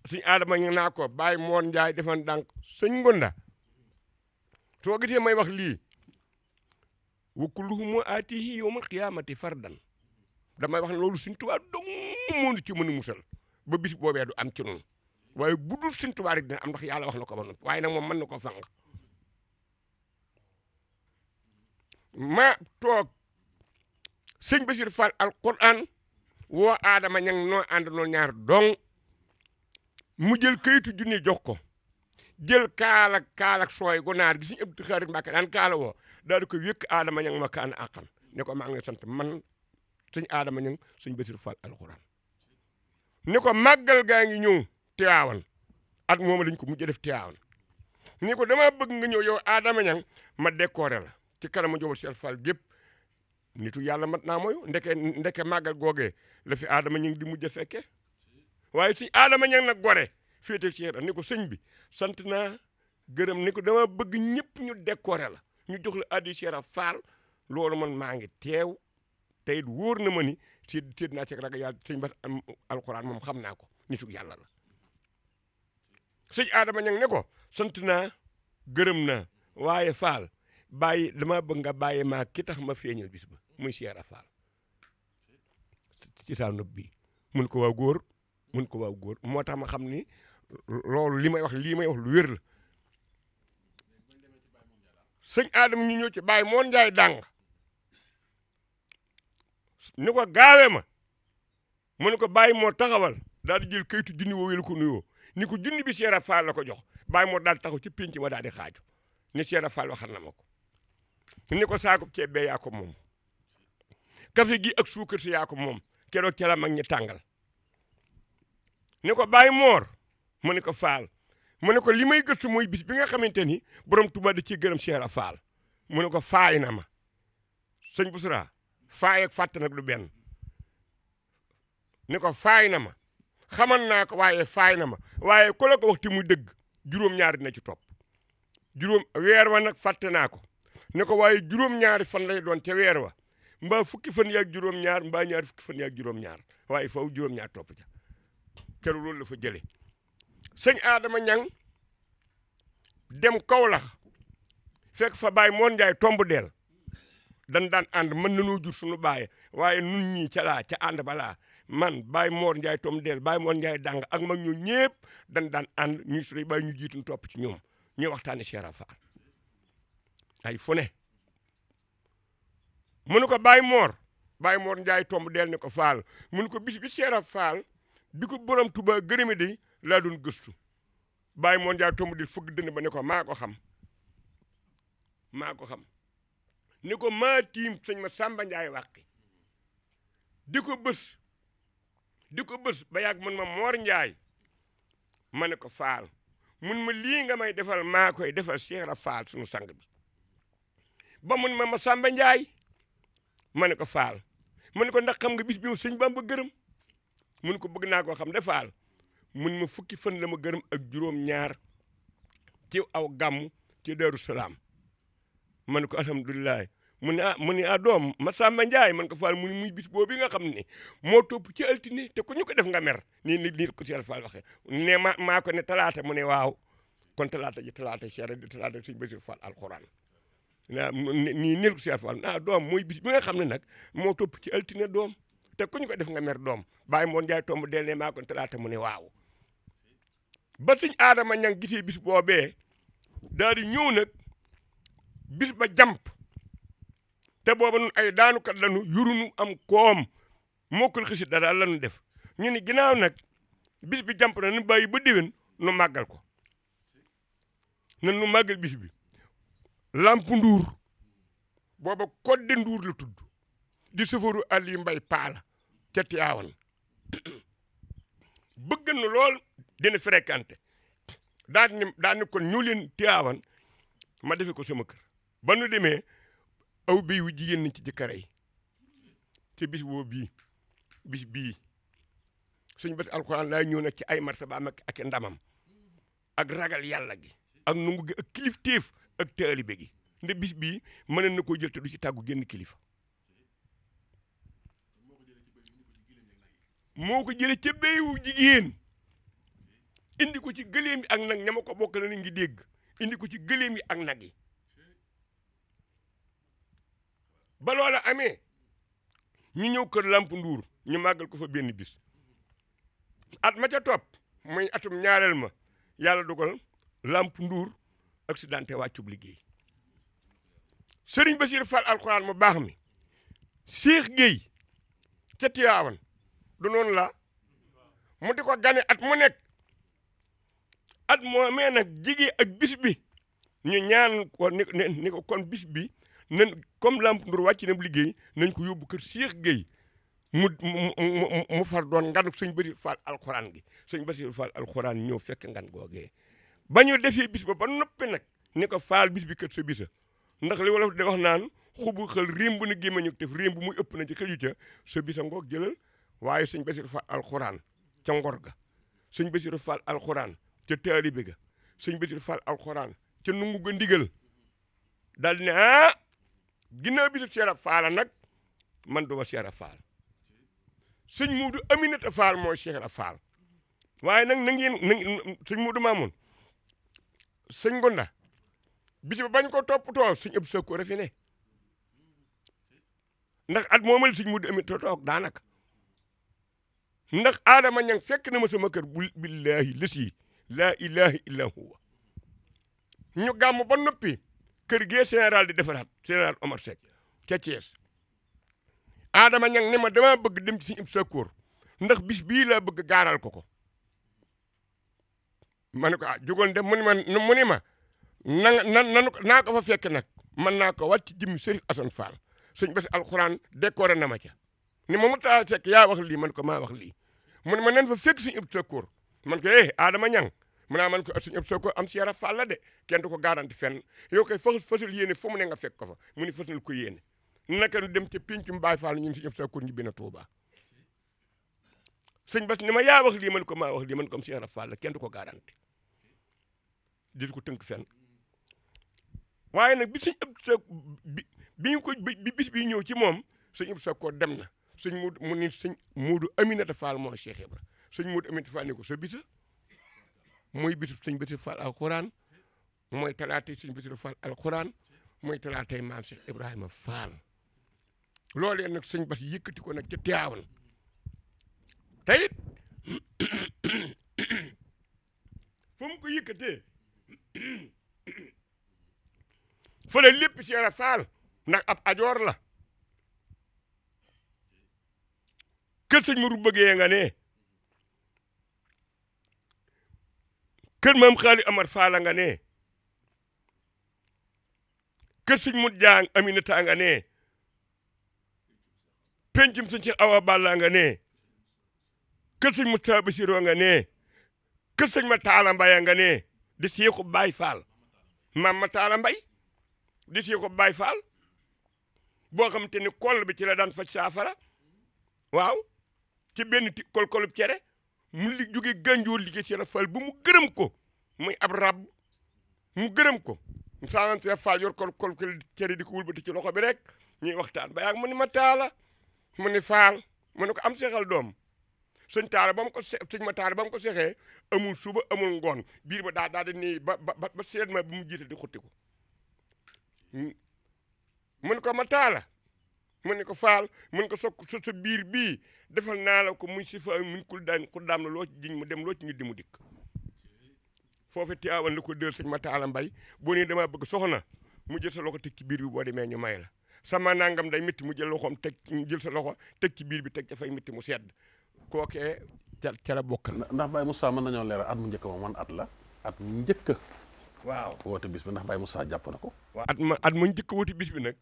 sëñ Adama ñu naa ko Baye Mor Njaay defan dànk sëñ Ngunda soo gisee may wax lii wa kulluhum aatihi yawmal qiyaamati fardan damay wax ne loolu Sëñ Tuubaa dong moo ci mën a musal ba bis boobee du am ci noonu waaye bu dul Sëñ Tuubaa rek dina am ndax yàlla wax na ko ba noppi waaye nag moom mën na ko fang ma toog sëñ Basiir Fall alquran woo Adama ñang noo ànd noonu ñaar dong mu jël kayitu junni jox ko jël kaalak sooy gu naar gi suñu ëpp xarit Mbàkke daan kaala woo daal di ko wékk Adama ñang ma kaan àqan ne ko maa ngi sant man sëñ Adama ñang sëñ Basiir Fall alquran ni ko màggal gaa ngi ñëw Tiwaawan at mooma dañ ko mujj def Tiwaawan ni ko dama bëgg nga ñëw yow Adama ñang ma décoré la ci kanamu Njaboot Cheikh Fall gépp nitu yàlla mat naa mooy ndeke màggal googee la fi Adama ñang di mujj a fekke waaye sëñ Adama ñang nag gore féete ci ni ko sëñ bi sant naa gërëm ni ko dama bëgg ñëpp ñu décoré la ñu jox la addi Cheikh Fall loolu man maa ngi teew tey wóor na ma ni séet naa ci ragal yàlla sëñ Bass alxuraan moom xam naa ko nitu yàlla la sëñ Adama ñang ne ko sant naa gërëm naa waaye Fall dama bëgg nga bàyyi maa ki tax ma feeñal bis ba muy Cheikh Fall ci saa nopp bi mun ko waaw góor moo tax ma xam ni loolu lii may wax lu wér la sëñ Adama ñu ñëw ci Baye Mor Njaay dàng ni ko gaawee ma mu ne ko Baye moo taxawal daal di jël kayitu junni woo wélu ko nuyoo ni ko junni bi Cheikh Fall la ko jox Baye moo daal taxaw ci pénc ma daal di xaaju ni Cheikh Fall waxal na ma ko ni ko saako ceeb bee yaa ko moom café gi ak suukar si yaa ko moom keroog ca la mag ñi tàngal ni ko Baye Mor mu ne ko Faal mu ne ko li may gëstu mooy bis bi nga xamante ni borom Tuubaa da ciy gërëm Cheikh Ibra Faal mu ne ko faay na ma sëñ Busra faay ak fàtt nag du benn ni ko faay na ma xamal naa ko waaye faay na ma waaye ku la ko waxti muy dëgg juróom-ñaari dina ci topp weer wa nag fàtte naa ko ne ko waaye juróom-ñaari fan lay doon ca weer wa mbaa fukki fan yaag juróom-ñaar mbaa ñaari fukki fan yaag juróom-ñaar waaye faw juróom-ñaar topp ca keroog loolu la fa jëlee sëñ Adama Ñang dem Kawlax fekk fa Baye Moon Njaay tomb deel dan daan ànd mën nanoo jur suñu bàyyi waaye nun ñii ca ànd balaa man Baye Moor Njaay tomb deel Baye Moor Njaay dàng ak mag ñoo ñëpp dan daan ànd ñuy suñu bàyyi ñu jiituñ topp ci ñoom ñuy waxtaane Cheikh Ibra Fall ay fu ne mu ne ko Baye Moor Njaay tomb deel ni ko Fall mu ne ko bis bi Cheikh Ibra Fall bi ko borom Tuubaa gërëme de laa doon gëstu Baye Moor Njaay tomb deel fëgg dënn ba ne ko maa ko xam ni ko maa tiim sëñ ma Samba Njaay wàqi di ko bës ba yàgg mun ma Moor Njaay ma ne ko Faal mun ma lii nga may defal maa koy defal Cheikh Ibra Fall sunu sang bi ba mun ma Samba Njaay ma ne ko Faal ma ne ko ndax xam nga bis bi ma sëñ Bamba gërëm mun ko bëgg naa koo xam de Faal mun ma fukki fan la ma gërëm ak juróom-ñaar ci aw gàmmu ci Daaru Salaam ma ne ko alhamdulilah mu ne doom ma Samba Njaay man ko Faal mu ne muy bis boobu nga xam ne moo topp ci altine te ku ñu ko def nga mer nii ko Cheikh Fall waxee ne maa ko ne talaata mu ne waaw kon talaata talaata sëñ Basiru Fall alxuraan nii ko Cheikh Fall doom mooy bis bi nga xam ne nag moo topp ci altine doom te ku ñu ko def nga mer doom Baye Moon Njaay tomb del ne maa ko ne talaata mu ne waaw ba sëñ Adama Ñang gisee bis boobee daal di ñëw nag bis ba jàmp te booba nun ay daanukat lanu yurunu am koom mokkul xisit da daal lanu def ñu ni ginnaaw nag bis bi jàmp na nu bàyyi ba déwén nu màggal ko nan nu màggal bis bi lamp nduur booba kodde nduur la tudd di safaru Ali Mbay Paala ca Tiwaawan bëgg na lool dina fréquenté daan ni kon ñu leen Tiwaawan ma defe ko sama kër ba nu demee aw béy wu jigéen nañ ci jëkkër yi te bis boobu bis bii suñ bés alxuraan laa ñëw nag ci ay martabaam ak ndamam ak ragal yàlla gi ak nungu gi ak kilifteef ak taalibe gi nde bis bii mën na koo jël te du ci tàggu génn kilifa moo ko jële ca béy wu jigéen indi ko ci gëléem yi ak nag ñama ko bokk na ngi dégg indi ko ci gëléem yi ak nag yi ba loola amee ñu ñëw kër Lamp Nduur ñu màggal ko fa benn bis at ma ca topp muy atum ñaareel ma yàlla dogal Lamp Nduur accidenté wàccub liggéey Sëriñ Basiir Fall alxuraan mu baax mi Cheikh Gueye ca Tiwaawan du noonu la mu di ko gane at mu nekk at moo mee nag jigee ak bis bi ñu ñaan ko ni ko kon bis bi nan comme Lamp Nduur wàcc na liggéey nañ ko yóbbu kër Cheikh Gueye mu far doon nganu sëñ Basiir Fall alxuraan gi sëñ Basiir Fall alxuraan ñëw fekk ngan googee ba ñu defee bis ba noppi nag ni ko Fall bis bi kër sa bisa ndax li wolof de wax naan xubu xel rémb na gémmañu def rémb muy ëpp na ci xëju ca sa bisa ngoog jëlal waaye sëñ Basiir Fall alxuraan ca ngor ga sëñ Basiir Fall alxuraan ca taalibe ga sëñ Basiir Fall alxuraan ca nungu ga ndigal daal ne ginnaaw bisu Cheikh Ibra Fall nag man duma Cheikh Ibra Fall sëñ Muudu Aminata Fall mooy Cheikh Ibra Fall waaye nag na ngeen sëñ Muudu Maamun sëñ Gonda bis ba bañ ko toppatoo sëñ ëpp sa ko refi ne ndax at moomal sëñ Muudu Aminata toog daanaka ndax Adama Ñang fekk na ma sama kër billahi lasi laa ilaha illa huwa ñu gàmm ba noppi kër gee général di defaraat général Omar Seck ca Thiès Adama Ñang ne ma dama bëgg dem ci Sëñ Sakkoor ndax bis bii laa bëgg gaaral ko ma ne ko jógoon dem mu ni ma naa ko fa fekk nag man naa ko wàcc jëmmi Sëriñ Asan Fall sëñ Bass alxuraan décoré na ma ca ni ma mu taa fekk yaa wax lii man ko maa wax lii mu ne ma nen fa fekk Sëñ Sakkoor man ko Adama Ñang mu naa man ko suñu soo ko am Cheikh Fall la de kenn du ko garanti fenn yow koy fasul yéene fu mu ne nga fekk ko fa mu ni fasul ko yéene naka nu dem ca pincum Baay Fall ñun suñu soo ko ñibbi na Touba sëñ Bass ni ma yaa wax lii man ko maa wax lii man ko am Cheikh Fall la kenn du ko garanti di ko tënk fenn waaye nag bi suñ ëpp sa bi ñu ko bi bis bi ñëw ci moom suñ ëpp sa ko dem na suñ mu ni suñ Muudu Aminata Fall moo Cheikh Ibra suñ Muudu Aminata Fall ni ko sa bisa mooy bisu sëñ Bassirou Fall alxuraan mooy talaatay sëñ Bassirou Fall alxuraan mooy talaatay maam Cheikh Ibrahima Fall loolee nag sëñ Bass yëkkati ko nag ca Tiwaawan te it fu mu ko yëkkatee fële lépp Cheikh Fall ndax ab ajoor la kër sëñ Mourou bëggee nga ne kër maam Xaali Amar Fall nga ne kër sëñ Mut Jang Aminata nga ne pencum sëñ Cheikh Awa Balla nga ne kër sëñ Moustapha Bassirou nga ne kër sëñ Matala Mbaye nga ne di Seexu Baay Fall maam Matala Mbaye di Seexu Baay Fall boo xam te ni koll bi ci la daan faj saafara waaw ci benn kolkolub cere mu li jóge gànjoor liggéey Cheikh Fall bu mu gërëm ko muy ab rab mu gërëm ko saanan Cheikh Fall yor kol cere di ko wulbati ci loxo bi rek ñuy waxtaan ba yaag mu ni ma taala mu ni Fall mu ne ko am seexal doom sëñ taala ba mu ko sëñ ma taala ba mu ko seexee amul suba amul ngoon biir ba daa di nii ba seet ma bu mu jiite di xutti ko mu ne ko ma taala mu ne ko Fall mu ne ko sa biir bii defal naa la ko muy si fa muñ kul daam la loo ci jiñ mu dem loo ci ñu di mu dikk foofu Tiwaawan la ko dër sëñ ma taala mbay boo nee damaa bëgg soxna mu jël sa loxo teg ci biir bi boo demee ñu may la sama nangam day métti mu jël loxoom teg jël sa loxo teg ci biir bi teg dafay métti mu sedd kookee ca la bokk ndax Baye Moussa mën nañoo leeral at mu njëkk moom man at la at mu njëkk waaw woote bis bi ndax Baye Moussa jàpp na ko at ma njëkk woote bis bi nag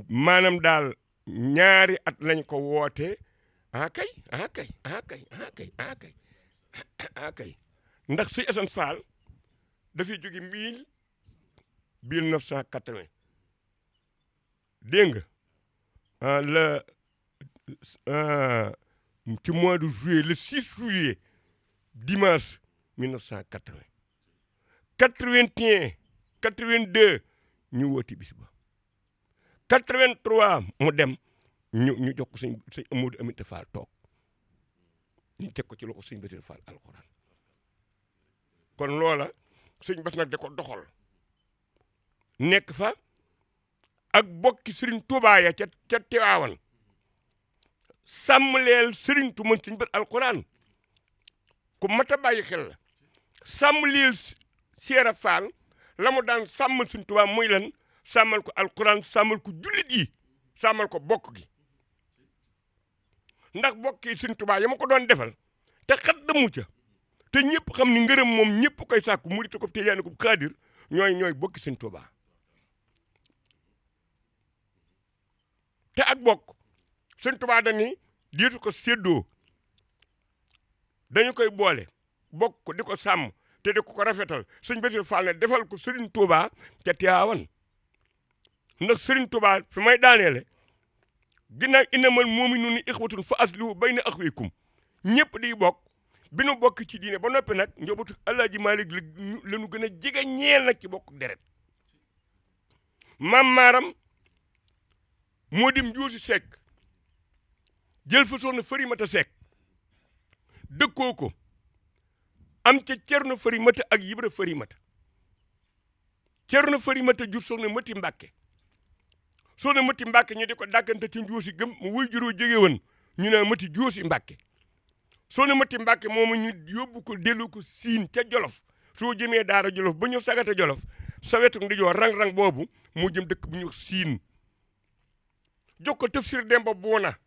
maanaam daal ñaari at lañ ko woote kay ndax si Assane Fall dafay jóge 1980 dégg nga ci mois de juillet le 6 juillet dimanche 1980 81 82 ñu wooti bis ba 83 mu dem ñu jox ko sëñ Amadou Aminta Fall toog ñu teg ko ci loxo sëñ Bassirou Fall alxuraan kon loola sëñ Bass nag da ko doxal nekk fa ak bokki Serigne Touba ya ca Tiwaawan sàmmleel Serigne Touba sëñ Bass alxuraan ku mat a bàyyi xel la sàmmleel Cheikh Fall la mu daan sàmmal sëñ Touba muy lan sàmmal ko alxuraan sàmmal ko jullit yi sàmmal ko bokk gi ndax bokk yi sëñ Touba ya ma ko doon defal te xat damu ca te ñëpp xam ni ngërëm moom ñëpp koy sàkku murit ko te yaani ko xaadir ñooy bokki sëñ Touba te ak bokk sëñ Touba dañuy diitu ko séddoo dañu koy boole bokk ko di ko sàmm te di ko rafetal sëñ Bassirou Fall ne defal ko Serigne Touba ca Tiwaawan ndax Serigne Touba fi may daaneele ginnaaw innamal mu'minuuna ixwatun fa aslihu bayna axawaykum ñëpp di bokk bi nu bokk ci diine ba noppi nag njabootu Alaaji Maalik la ñu gën a jege ñeel nag ci bokk deret maam maaram moo dim Njuusi Sekk jël fa soxna Farimata Sekk dëkkoo ko am ca Cerno Farimata ak Yibra Farimata Cerno Farimata jur soxna Mati Mbàkke soxna Mati Mbàkke ñu di ko dàkkante ci Njuusi gëm mu wuy juróo jóge woon ñu ne Mati Juusi Mbàkke soxna Mati Mbàkke moomu ñu yóbbu ko dellu ko siin ca Jolof soo jëmee daara Jolof ba ñu sagata Jolof sa wetu ndijoor rang-rang boobu mu jëm dëkk bu ñu siin jox ko tafsir Demba Boona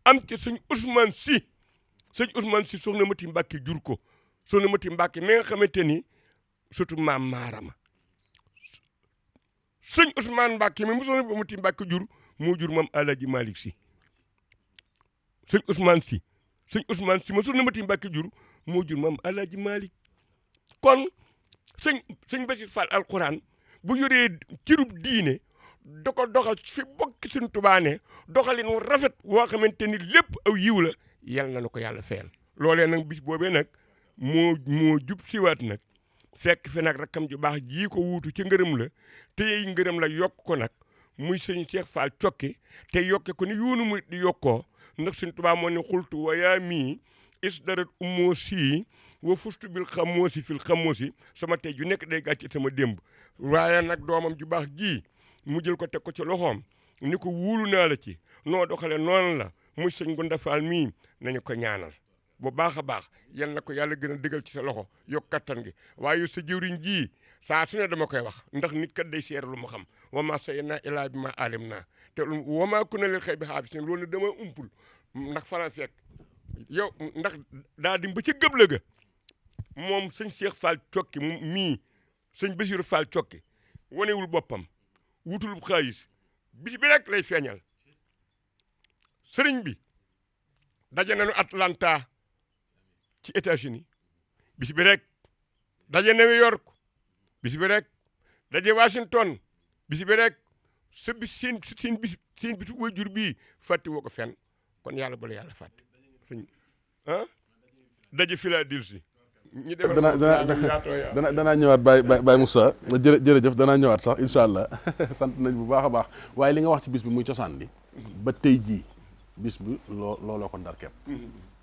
am ca sëñ Ousmane Si soxna Mati Mbàkke jur ko soxna Mati Mbàkke mi nga xamante ni surtout maam Maarama sëñ Ousmane Mbàkke mi mu soxna Mati Mbàkke jur moo jur moom Alaaji Malick Si sëñ Ousmane Si sëñ Ousmane si ma sur na mati Mbàkke jur moo jur maam Alaaji Malick kon sëñ Bassirou Fall alquran bu yoree cirub diine da ko doxal fi bokk suñ tubaane doxalin wu rafet woo xamante ni lépp aw yiw la yal na ko yàlla fayal loolee nag bis boobee nag moo jub siwaat nag fekk fi nag rakkam ju baax jii ko wuutu ci ngërëm la te yey ngërëm la yokk ko nag muy sëñ Cheikh Fall Cokki te yokke ko ni yoonu mu di yokkoo ndax suñ tubaa moo ne xultu wa yaa mii isdarat ummoo sii wa fustu bil xamoosi fil xamoosi sama tey ju nekk day gàcce sama démb waaye nag doomam ju baax ji mu jël ko teg ko ci loxoom ni ko wuulu naa la ci noo doxale noonu la muy sëñ Gunda Fall mii nañu ko ñaanal bu baax a baax yal na ko yàlla gën a dëgal ci sa loxo yokk kattan gi waaye sa jëwriñ ji saa su ne dama koy wax ndax nit kat day seer lu mu xam wa ma sayyidnaa illaa bimaa alimnaa te wa maa kunnaa lil ghaybi haafiziin loolu dama umpul ndax faran fekk yow ndax daa dim ba ca gëb la ga moom sëñ Cheikh Fall Cokki mii sëñ Bassirou Fall Cokki wanewul boppam wutul xaalis bis bi rek lay feeñal sëriñ bi daje nañu Atlanta ci États-Unis bis bi rek daje New York bis bi rek daje Washington bis bi rek sa bis seen bisu waajur bii fàtte woo ko fenn kon yàlla bu la yàlla fàtte sëñ daje Philadelphie ñu danaa ñëwaat Baye Moussa jërëjëf danaa ñëwaat sax incha allah sant nañ bu baax a baax waaye li nga wax ci bis bi muy cosaan li ba tey jii bis bi looloo ko ndar kepp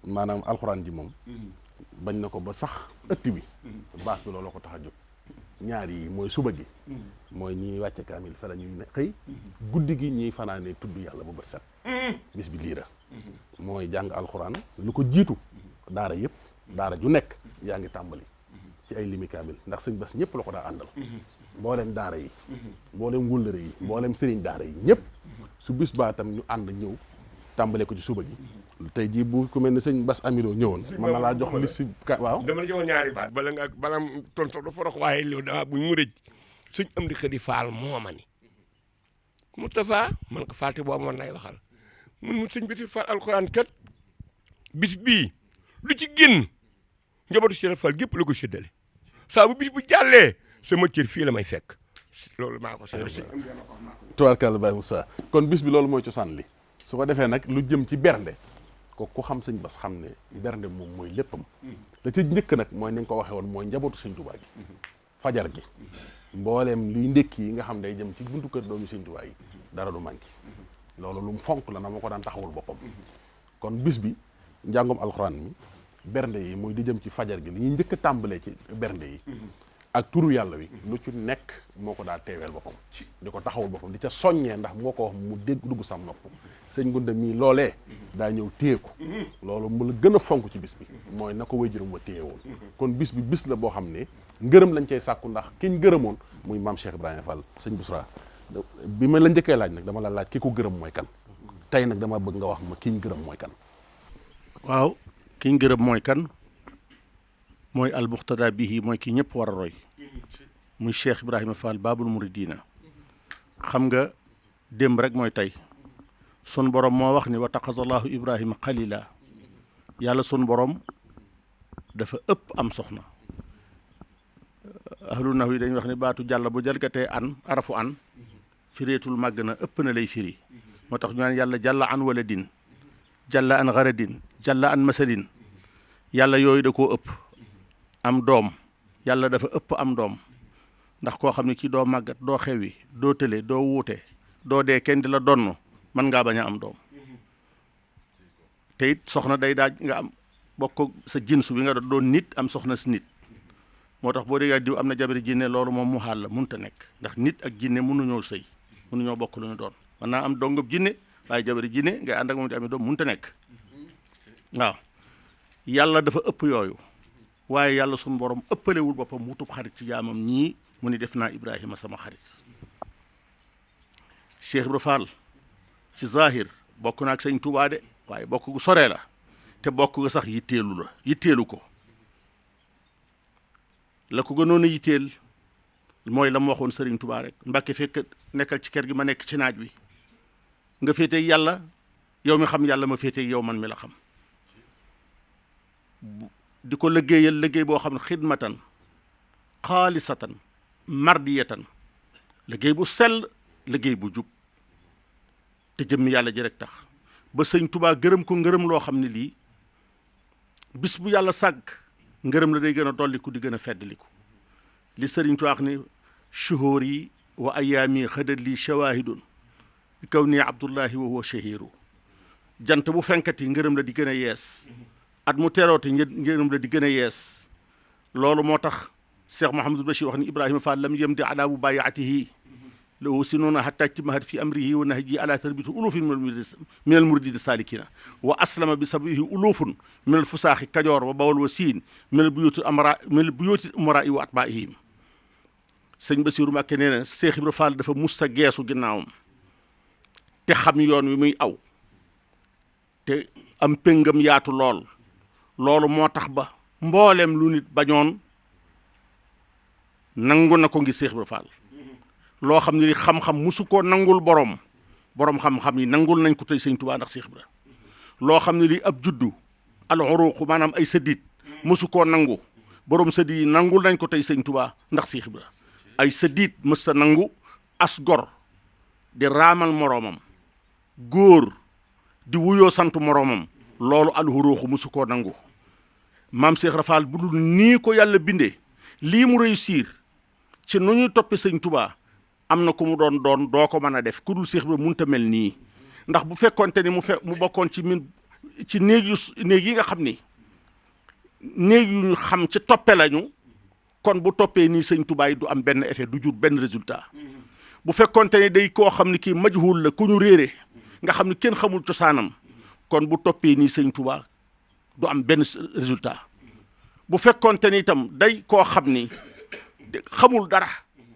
maanaam alxuraan ji moom bañ na ko ba sax ëtt bi baas bi looloo ko tax a jóg ñaar yi mooy suba gi mooy ñiy wàcce kaamil fa la ñuy xëy guddi gi ñiy fanaanee tudd yàlla ba bët set bis bi liira mooy jàng alxuraan lu ko jiitu daara yëpp daara ju nekk yaa ngi tàmbali ci ay limi kaamil ndax sëñ Bass ñëpp la ko daa àndal mboolem daara yi mboolem wóllëre yi mboolem sëriñ daara yi ñëpp su bis baa tam ñu ànd ñëw tàmbale ko ci suba gi tey jii bu ku mel ne sëñ Bass Amidou ñëwoon mën na laa jox li si waaw dama la jox ñaari baat bala ton sox da forox waaye loolu dama buñ mu rëj sëñ Amdi Xadi Faal mooma ni Moustapha man ko faati boobu man lay waxal mun mu sëñ Bassirou Fall alxuraan kat bis bii lu ci génn njabootu Cheikh Fall gépp la ko séddale saa bu bis bu jàllee sama cër fii la may fekk loolu maa ko seetlu si. tubaarkàlla Baye Moussa kon bis bi loolu mooy cosaan li su ko defee nag lu jëm ci bernde ko ku xam sëñ Bass xam ne bernde moom mooy léppam la ca njëkk nag mooy ni nga ko waxee woon mooy njabootu sëñ Tuubaa gi fajar gi mbooleem luy ndékki yi nga xam day jëm ci buntu kër doomi sëñ Tuubaa yi dara du manqué loolu lu mu fonk la na ma ko daan taxawul boppam kon bis bi njàngum alxuraan mi bernde yi muy di jëm ci fajar gi li ñuy njëkk a tàmbalee ci bernde yi ak turu yàlla wi lu ci nekk moo ko daa teeweel boppam di ko taxawul boppam di ca soññee ndax moo ko wax mu dégg dugg sam nopp sëñ Gunda mii loolee daa ñëw téye ko loolu mu la gën a fonk ci bis bi mooy na ko waajuram wa téye woon kon bis bi bis la boo xam ne ngërëm lañ cay sàkku ndax kiñ gërëmoon muy maam Cheikh Ibrahima Fall sëñ Bousra bi ma la njëkkee laaj nag dama la laaj ki ko gërëm mooy kan tey nag dama bëgg nga wax ma kiñ gërëm mooy kan waaw kiñ gërëm mooy kan mooy almuqtada bihi mooy ki ñëpp war a roy muy Cheikh Ibrahima Fall Babul Mouridina xam nga démb rek mooy tey sun borom moo wax ni wa taqasallahu Ibrahima xalila yàlla sun borom dafa ëpp am soxna ahlu nax yi dañuy wax ni baatu jàll bu jalgatee an arafu an fireetul màgg na ëpp na lay firi moo tax ñu naan yàlla jàlla an waladin jàlla an garadin jàlla an masalin yàlla yooyu da koo ëpp am doom yàlla dafa ëpp am doom ndax koo xam ne kii doo màggat doo xewi doo tële doo wuute doo dee kenn di la donn mën ngaa bañ a am doom te it soxna day daaj nga am bokk sa jinsu bi nga doon nit am soxna si nit moo tax boo déggee diw am na jabari jinne loolu moom mu xaal la mënta nekk ndax nit ak jinne mënuñoo sëy mënuñoo bokk lu ñu doon mën naa am dongab jinne waaye jabari jinne ngay ànd ak moom di amee doom mënta nekk waaw yàlla dafa ëpp yooyu waaye yàlla suñu borom ëppalewul boppam wutub xarit ci jaamam ñii mu ni def naa Ibrahima sama xarit Cheikh Ibra Fall ci zahir bokk na ak sëñ Tuubaa de waaye bokk gu soree la te bokk ga sax yitteelu ko la ko gënoon a yitteel mooy la mu waxoon sëriñ Tuubaa rek Mbàkke fekk nekkal ci kër gi ma nekk ci naaj wi nga féeteeg yàlla yow mi xam yàlla ma féeteeg yow man mi la xam di ko liggéeyal liggéey boo xam ne xidmatan xaalisatan mardiyatan liggéey bu sell liggéey bu jub te jëmmi yàlla ji rek tax ba sëñ Tuubaa gërëm ko ngërëm loo xam ne lii bis bu yàlla sàgg ngërëm la day gën a dolliku di gën a feddliku li sëriñ Tuubaa wax ni shuhur yi wa ayaami xëdat lii shawahidun bi kaw nii abdullahi wa huwa shahiru jant bu fenkati ngërëm la di gën a yees at mu terooti ngërëm la di gën a yees loolu moo tax Cheikh Mouhamadul Bachir wax ni Ibrahima Fall lam yem di ala mubayaatihi lahu sinuuna hatta timahat fi amrihi wa nahji ala tarbiti ulufin min al muridina salikina wa aslama bi sabihi ulufun min al fusaaxi kajoor wa bawal wa siin min al buyuti umara wa atbaihim sëñ Basiru Mbàkke nee na Cheikh Ibra Fall dafa musta geesu ginnaawam te xam yoon wi muy aw te am péngam yaatu loolu moo tax ba mbooleem lu nit bañoon nangu na ko ngir Cheikh Ibra Fall loo xam ne li xam-xam musu koo nangul borom xam-xam yi nangul nañ ko tey sëñ Tuubaa ndax Cheikh Ibra loo xam ne li ab juddu al uruq maanaam ay sëddiit musu koo nangu borom sëddiit yi nangul nañ ko tey sëñ Tuubaa ndax Cheikh Ibra ay sëddiit mës sa nangu as gor di raamal moroomam góor di wuyoo sant moroomam loolu al uruq musu koo nangu maam Cheikh Ibra Fall bu dul nii ko yàlla bindee lii mu réussir ci nu ñuy toppe sëñ Tuubaa am na ku mu doon doo ko mën a def ku dul Cheikh Ibra munta mel nii ndax bu fekkoonte ni mu bokkoon ci néeg yi nga xam ni néeg yu ñu xam ci toppe lañu kon bu toppee nii sëñ Tuubaa yi du am benn effet du jur benn résultat bu fekkoonte ni day koo xam ni kii majhul la ku ñu réere nga xam ni kenn xamul cosaanam kon bu toppee nii sëñ Tuubaa du am benn résultat bu fekkoonte ni itam day koo xam ni xamul dara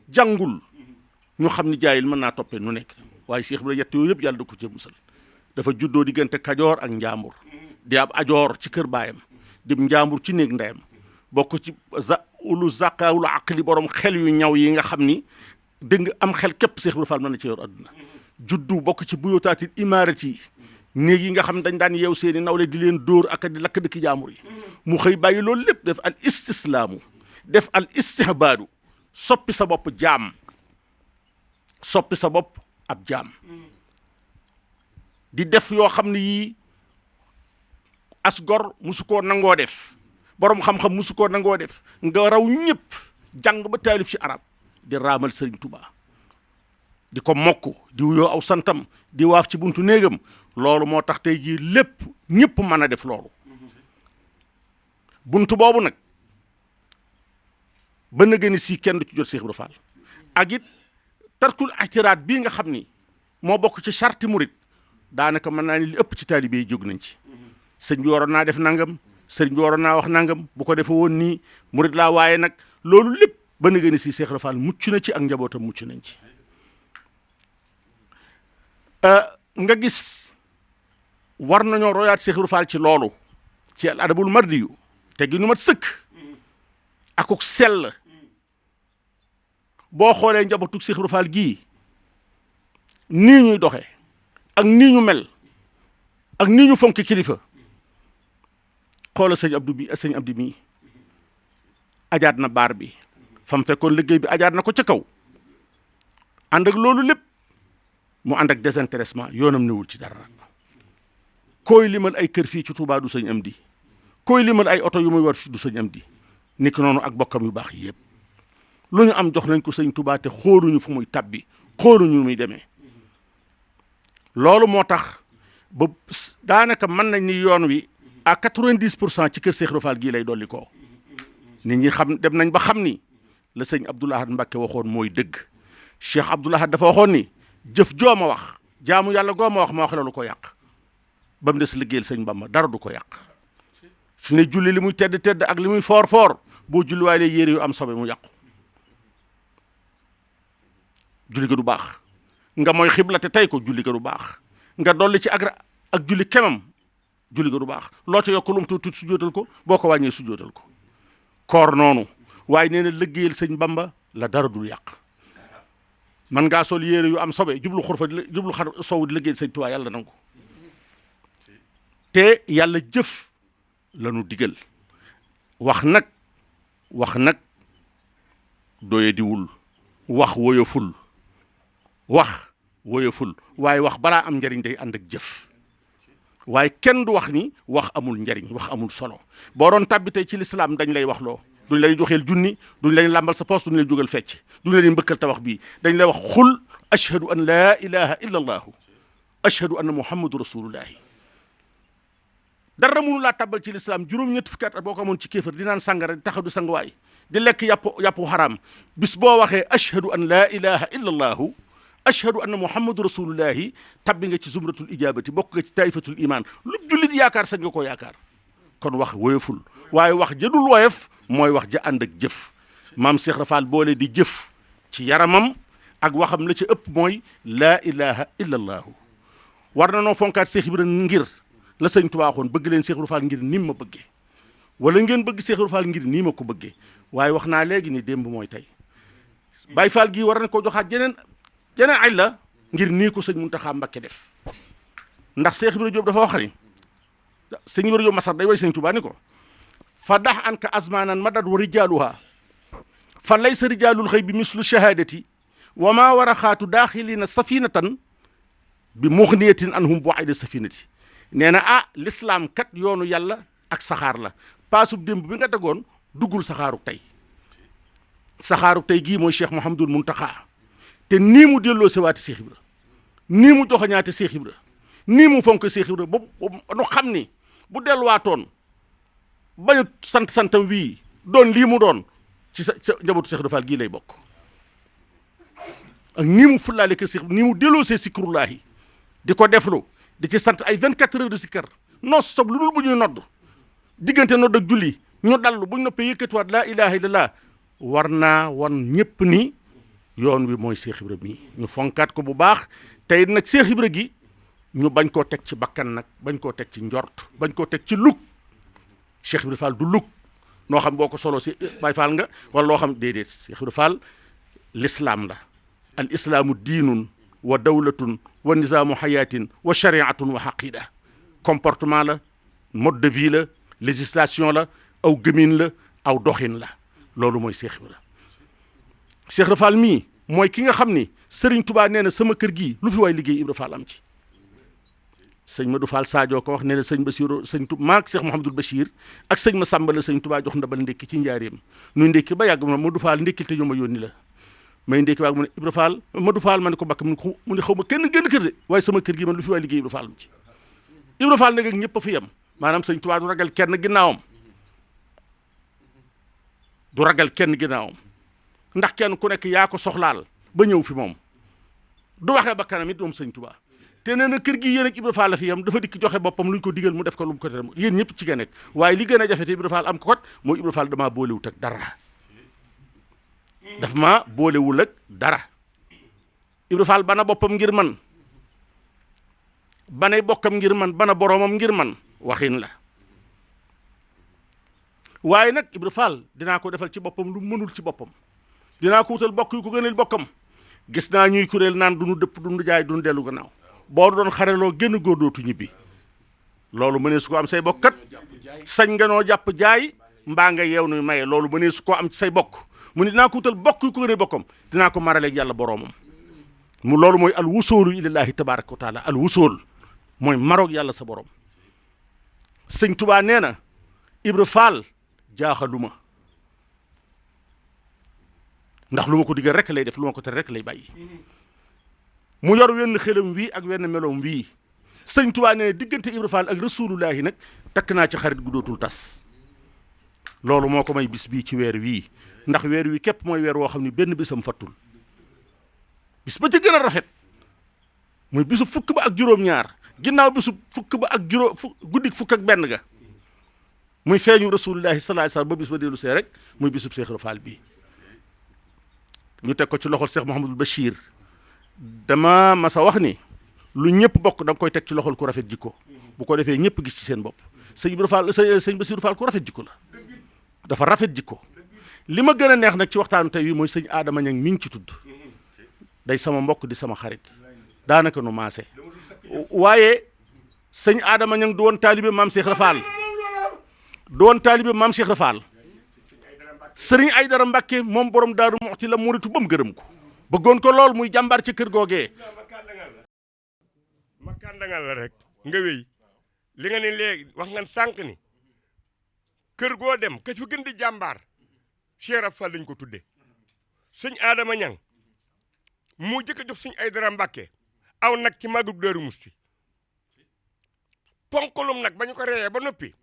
jàngul ñu xam ni jaayil mën naa toppee nu nekk waaye Cheikh Ibra yett yooyu yëpp yàlla da ko ci musal dafa juddoo diggante kajoor ak njaambur di ab ajoor ci kër baayam di njaambur ci néeg ndeyam bokk ci ulu zaqawul aqli borom xel yu ñaw yi nga xam ni dégg nga am xel képp Cheikh Ibra Fall mën na ci yor adduna juddu bokk ci buyutaatil imaarati yi néeg yi nga xam ne dañ daan yeew seeni nawle di leen dóor ak di lakk dëkki jaambur yi mu xëy bàyyi loolu lépp def al istislaamu def al istihbaadu soppi sa bopp jaam soppi sa bopp ab jaam di def yoo xam ne yii as gor musu koo nangoo def borom xam-xam musu koo nangoo def nga raw ñëpp jàng ba taalif ci arab di raamal Sëriñ Tuubaa di ko mokk di wuyoo aw santam di waaf ci buntu néegam loolu moo tax tey jii lépp ñëpp mën a def loolu buntu boobu nag ba na gën si kenn du ci jot Cheikh Ibra Fall ak it tarkul itiraat bii nga xam ni moo bokk ci charti murit daanaka mën naa ni li ëpp ci taalibe yi jóg nañ ci sëñ bi waroon naa def nangam sëñ bi waroon naa wax nangam bu ko defee woon nii murit laa waaye nag loolu lépp ba na gën si Cheikh Ibra Fall mucc na ci ak njabootam mucc nañ ci nga gis war nañoo royaat Cheikh Ibra Fall ci loolu ci al adabul mardiyu te gi nu mat sëkk akuk sell boo xoolee njabootu Cheikh Ibra Fall gii nii ñuy doxee ak nii ñu mel ak nii ñu fonk kilifa xoola sëñ Abdou mii ajaat na baar bi fam fekkoon liggéey bi ajaat na ko ca kaw ànd ak loolu lépp mu ànd ak désintéressement yoonam newul ci dara koy limal ay kër fii ci Touba du sëñ Amdi koy limal ay oto yu muy war fii du sëñ Amdi niki noonu ak bokkam yu baax yëpp lu ñu am jox nañ ko sëñ Touba te xóoruñu fu muy tabbi xóoruñu muy demee loolu moo tax ba daanaka mën nañ ni yoon wi à 90% ci kër Cheikh Ibra Fall gii lay dolli koo nit ñi xam dem nañ ba xam ni la sëñ Abdoul Ahad Mbacké waxoon mooy dëgg Cheikh Abdoul Ahad dafa waxoon ni jëf joo ma wax jaamu yàlla goo ma wax la lu ko yàq ba mu des liggéeyal sëñ Bamba dara du ko yàq fi ne julli li muy tedd ak li muy foor boo julli waaye lay yére yu am sobe mu yàqu julli ga du baax nga mooy xibla te tey ko julli ga du baax nga dolli ci ak julli kemam julli ga du baax loo ca yokk lu mu tuuti sujjóotal ko boo ko wàññee sujjóotal ko koor noonu waaye nee na liggéeyal sëñ Bamba la dara dul yàq man ngaa sol yére yu am sobe jublu xar sow di liggéeyal sëñ Tuubaa yàlla nangu te yàlla jëf lanu digal wax nag doyadiwul, wax woyoful waaye wax balaa am njariñ day ànd ak jëf. waaye kenn du wax ni wax amul njariñ, wax amul solo. boo doon tàbbi tey ci lislaam dañ lay wax loo, duñ lay joxeel junni, duñ lay làmbal sa poos, duñ lay jógal fecc, duñ lay mbëkkal tabax bii. dañ lay wax xul ashhadu an laa ilaha illa allahu ashhadu anna muhammadu rasulullahi. dara mënu laa tàbbal ci lislaam juróom-ñetti fukki at boo ko amoon ci kéefër di naan sàngara di taxaw di sanguwaay di lekk yàppu xaraam, bis boo waxee ashhadu an laa ilaha illa allahu ashhadu anna muhammadu rasulullahi tabbi nga ci zumratul ijabati, bokk nga ci taifatul iman. lu jullit yaakaar sañ nga koo yaakaar. kon wax woyoful, waaye wax jëdul woyof mooy wax ja ànd ak jëf. maam Cheikh Rafal boole di jëf ci yaramam ak waxam la ci ëpp mooy laa ilaha illa allahu. war na noo fonkaat Cheikh Ibrahima ngir la sëñ Tuubaa waxoon, bëgg leen Cheikh Rafal ngir nim ma bëggee, wala ngeen bëgg Cheikh Rafal ngir nii ma ko bëggee. waaye wax naa léegi ni démb mooy tey. Baay Faal gii war na koo joxaat jeneen ay la ngir nii ko sëñ Muntaxa Mbakke def. ndax Cheikh Ibrahima Diop dafa wax ni, sëñ Ibrahima Diop Masar day way sëñ Tuubaa ni ko fa dax an ka azmanan madad wa rijaaluha fa laysa rijaalul xëy bi mislu shahadati wa maa war a xaatu daaxilina safinatan bi muxniyatin anhum bu'ayda safinati. nee na l'islam kat yoonu yàlla ak saxaar la. paasub démb bi nga tegoon duggul saxaaruk tey gii mooy Cheikh Mouhamadul Muntaxa. te nii mu delloo sewaati Cheikh Ibra, nii mu joxoñaate Cheikh Ibra, nii mu fonk Cheikh Ibra ba nu xam ni bu delluwaatoon bañu santam wii doon lii mu doon ci sa njabootu Cheikh Rafal gii lay bokk. ak nii mu fullaale ke Cheikh, nii mu delloo see sikrullaahi di ko deflu di ci sant ay 24 heures de sikkar non stop lu dul bu ñuy nodd diggante nodd ak julli ñu dallu bu ñu noppee yëkkatiwaat laa ilaha illallah. war naa wan ñëpp ni yoon wi mooy Cheikh Ibra mii, ñu fonkaat ko bu baax. tey nag Cheikh Ibra gi ñu bañ koo teg ci bakkan nag, bañ koo teg ci njort, bañ koo teg ci lug. Cheikh Ibra Fall du lug noo xam boo ko solo si Baay Fall nga wala loo xam déedéet. Cheikh Ibra Fall l'islam la. al islaamu diinun wa dawlatun wa nizaamu xayaatin wa shariatun wa xaqida. comportement la, mode de vie la, législation la, aw gëmin la, aw doxin la. loolu mooy Cheikh Ibra. Cheikh Ibra Fall mii mooy ki nga xam ni Serigne Touba nee na sama kër gii lu fi waay liggéey Ibra Fall am ci. sëñ Madou Fall Sadio ko wax nee na sëñ Basiru sëñ Touba maak Cheikh Mouhamadul Bachir ak sëñ ma Samba la sëñ Touba jox ndabal ndékki ci njaareem. nuy ndékki ba yàgg ma Madou Fall ndékkil te ñu ma yónni la. may ndékki waag mu ne Ibra Fall Madou Fall ma ne ko bakk mu ne xaw ma kenn génn kër de waaye sama kër gi man lu fi waay liggéey Ibra Fall am ci. Ibra Fall nag ak ñëpp a fi yem maanaam sëñ Touba du ragal kenn ginnaawam. ndax kenn ku nekk yaa ko soxlaal ba ñëw fi moom du waxee ba kanam it moom sëñ Touba. te nee na kër gi yéen ak Ibra Fall la fi yam dafa dikk joxe boppam lu ñu ko digal mu def ko lu mu ko tere yéen ñëpp ci nga nekk. waaye li gën a jafe te Ibra Fall am ko kot mooy Ibra Fall damaa boolewut ak dara. daf maa boolewul ak dara. Ibra Fall bana boppam ngir man, banay bokkam ngir man, bana boroomam ngir man waxin la. waaye nag Ibra Fall dinaa ko defal ci boppam lu mënul ci boppam. dinaa ko wutal bokk yu ko gënal bokkam. gis naa ñuy kuréel naan du nu dëpp du nu jaay du nu dellu gannaaw. boo doon xareloo génn góor dootu ñibbi. loolu mënee su ko am say bokkat sañ nga noo jàpp jaay mbaa nga yeew nuy maye. loolu mënee su ko am ci say bokk. mu ne dinaa ko wutal bokk yu ko gënal bokkam. dinaa ko maraleeg yàlla boroomam. mu loolu mooy al wusoolu ilallaahi tabaaraka wa taala. al wusool mooy maroog yàlla sa borom. sëñ Tubaa nee na Ibra Fall jaaxaluma ndax lu ma ko digal rek lay def lu ma ko tere rek lay bàyyi. mu yor wenn xelam wii ak wenn meloom wii. sëñ Tubaa nee diggante Ibra Fall ak rasulullahi nag takk naa ci xarit gu dootul tas. loolu moo ko may bis bii ci weer wii ndax weer wi képp mooy weer woo xam ne benn bisam fattul. bis ba ci gën a rafet muy bisu fukk ba ak juróom-ñaar ginnaaw bisu fukk ba ak guddik fukk ak benn ga muy feeñu rasulullahi sallallahu alayhi wasallam ba bis ba dellu see rek muy bisub Cheikh Ibra Fall bii. ñu teg ko ci loxol Cheikh Mouhamadul Bachir. dama masa wax ni lu ñëpp bokk da nga koy teg ci loxol ku rafet jikko bu ko defee ñëpp gis ci seen bopp. sëñ Ibra Fall sëñ Bassirou Fall ku rafet jikko la dafa rafet jikko. li ma gën a neex nag ci waxtaanu tey wi mooy sëñ Adama Ñang mi ngi ci tudd. day sama mbokk di sama xarit daanaka nu maase. waaye sëñ Adama Ñang du woon taalibe maam Cheikh Ibra Fall du woon taalibe maam Cheikh Ibra Fall sëriñ Aydara Mbàkke moom borom Daaru Muxti la muritu ba mu gërëm ko bëggoon ko lool muy jàmbaar ci kër googee. ma kàndangal la rek nga wéy li nga ne léegi wax nga sànq ni kër goo dem ka ci gën di jàmbaar Cheikh Ibra Fall lañ ko tudde sëñ Adama Ñang mu jëkk a jox sëñ Aydara Mbàkke aw nag ci màggu Daaru Musti ponkalum nag ba ñu ko reeyee ba noppi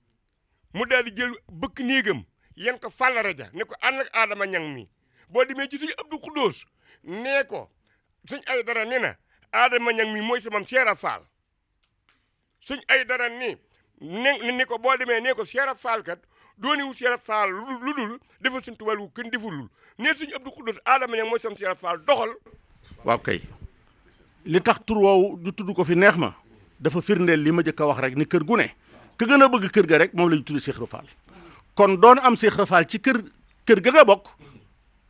mu daal di jël bëkk néegam yen ko fàllare ja ne ko ànd ak Adama Ñang mi boo demee ci sëñ Abdou Khoudous nee ko sëñ Aydara ni na Adama Ñang mi mooy sama Cheikh Ibra Fall sëñ Aydara ni ko boo demee nee ko Cheikh Ibra Fall kat dooni wu Cheikh Ibra Fall lu dul defal suñ tubaab wu kenn defulul nee sëñ Abdou Khoudous Adama Ñang mooy sama Cheikh Ibra Fall doxal. waaw kay li tax tur woowu du tudd ko fi neex ma dafa firndeel li ma jëkk a wax rek ni kër gu ne ka gën a bëgg kër ga rek moom la ñu tudd Cheikh Ibra Fall kon doon am Cheikh Ibra Fall ci kër ga nga bokk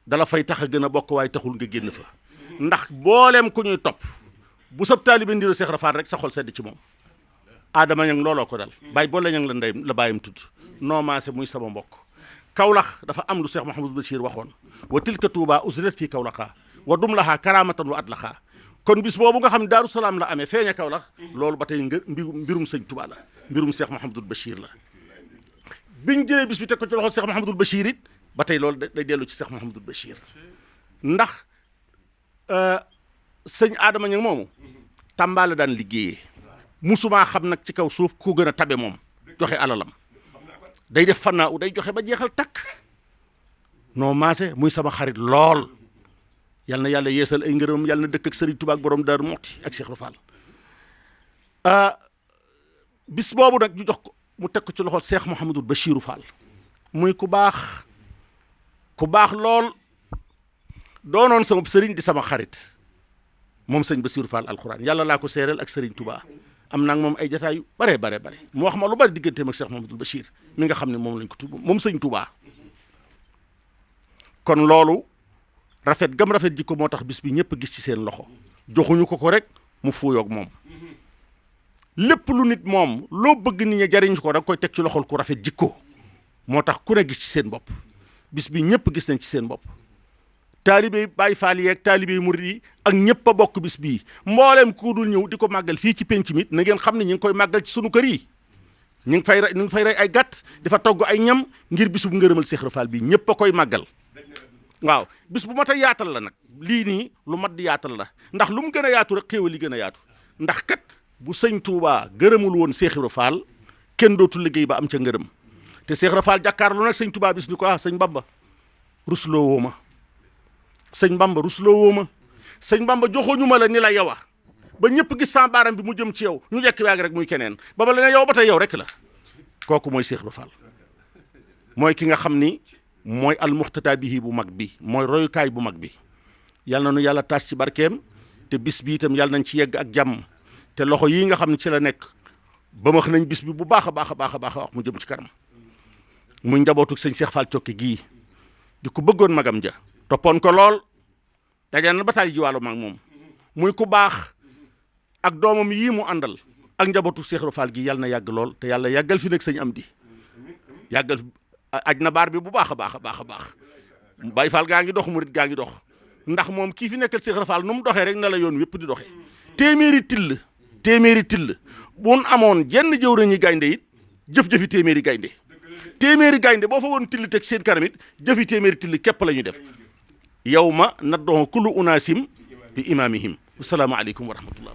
dala fay tax a gën a bokk waaye taxul nga génn fa ndax booleem ku ñuy topp bu sab taalibe ndiru Cheikh Ibra Fall rek sa xol sedd ci moom. Adama Ñang looloo ko dal bàyyi boole ñang la ndey la bàyyam tudd noo maase muy sama mbokk Kawlax dafa am lu Cheikh Mouhamadou Bachir waxoon wa tilka Touba usrat fii Kawlaxa wa dum laxaa karamatan wa at laxaa kon bis boobu nga xam ne Daaru Salaam la amee feeña Kawlax loolu ba tey mbirum sëñ Touba la mbirum Cheikh Mouhamadou Bachir la biñ jëlee bis bi teg ko ci loxo Cheikh Mouhamadou Bachir it ba tey loolu day dellu ci Cheikh Mouhamadou Bachir ndax sëñ Adama Ñang moomu Tamba la daan liggéeyee musumaa xam nag ci kaw suuf ku gën a tabe moom joxe alalam day def fannaa u day joxe ba jeexal takk noo maase muy sama xarit lool yal na yàlla yeesal ay ngërëm yal na dëkk ak Sëriñ Tuubaa ak borom Daaru Muxti ak Cheikh Ibra Fall bis boobu nag ñu jox ko mu teg ko ci loxol Cheikh Mouhamadou Bachirou Fall muy ku baax lool doonoon sama sëriñ di sama xarit moom sëñ Bachirou Fall alxuraan yàlla laa ko seereel ak Sëriñ Tuubaa am naa moom ay jataay yu bare mu wax ma lu bari digganteem ak Cheikh Mouhamadou Bachir mi nga xam ne moom lañ ko tudd moom sëñ Tuubaa kon loolu rafet gam rafet jikko moo tax bis bi ñëpp gis ci seen loxo joxuñu ko rek mu fuuyoog moom lépp lu nit moom loo bëgg nit ñi jariñ ko da koy teg ci loxol ku rafet jikko moo tax ku ne gis ci seen bopp bis bi ñëpp gis nañ ci seen bopp taalibe Baay Faal yi ak taalibe murid yi ak ñëpp a bokk bis bii mbooleem ku dul ñëw di ko màggal fii ci penc mi na ngeen xam ne ñu ngi koy màggal ci sunu kër yi ñu ngi fay rey ay gàtt di fa togg ay ñam ngir bisub ngërëmal Cheikh Ibra Fall bii ñëpp a koy màggal waaw bis bu mat a yaatal la nag lii nii lu mat di yaatal la ndax lu mu gën a yaatu rek xéewal li gën a yaatu ndax kat bu sëñ Touba gërëmul woon Cheikh Ibra Fall kenn dootul liggéey ba am ca ngërëm te Cheikh Ibra Fall jàkkaarloo nag sëñ Touba bis ni ko sëñ Bamba rusloo woo ma sëñ Bamba rusloo woo ma sëñ Bamba joxoñu ma la ni la yow ba ñëpp gis sa baaram bi mu jëm ci yow ñu jekk waag rek muy keneen ba la ne yow ba tey yow rek la kooku mooy Cheikh Ibra Fall mooy ki nga xam ni mooy almuxtata bihi bu mag bi mooy royukaay bu mag bi yal na nu yàlla taas ci barkeem te bis bi itam yàlla nañ ci yegg ak jàmm te loxo yii nga xam ne ci la nekk ba max nañ bis bi bu baax a baax wax mu jëm ci kanam muy njabootu sëñ Cheikh Fall Cokke gii di ko bëggoon magam ja toppoon ko lool dajaan na bataay ji wàllu mag moom muy ku baax ak doomam yii mu àndal ak njabootu Cheikh Ibra Fall gi yàlla na yàgg lool te yàlla yàggal fi nag sëñ Amdi yàggal aj na baar bi bu baax a baax Baay Fall gaa ngi dox murit gaa ngi dox ndax moom kii fi nekkal Cheikh Ibra Fall nu mu doxee rek na la yoon wépp di doxee téeméeri till buñ amoon jenn jëwriñu gaynde it jëf-jëfi téeméeri gaynde boo fa woon till teg seen kanam it jëfi téeméeri till képp la ñu def yow ma naddoon kullu unaasim bi imaamihim asalaamaaleykum wa rahmatullah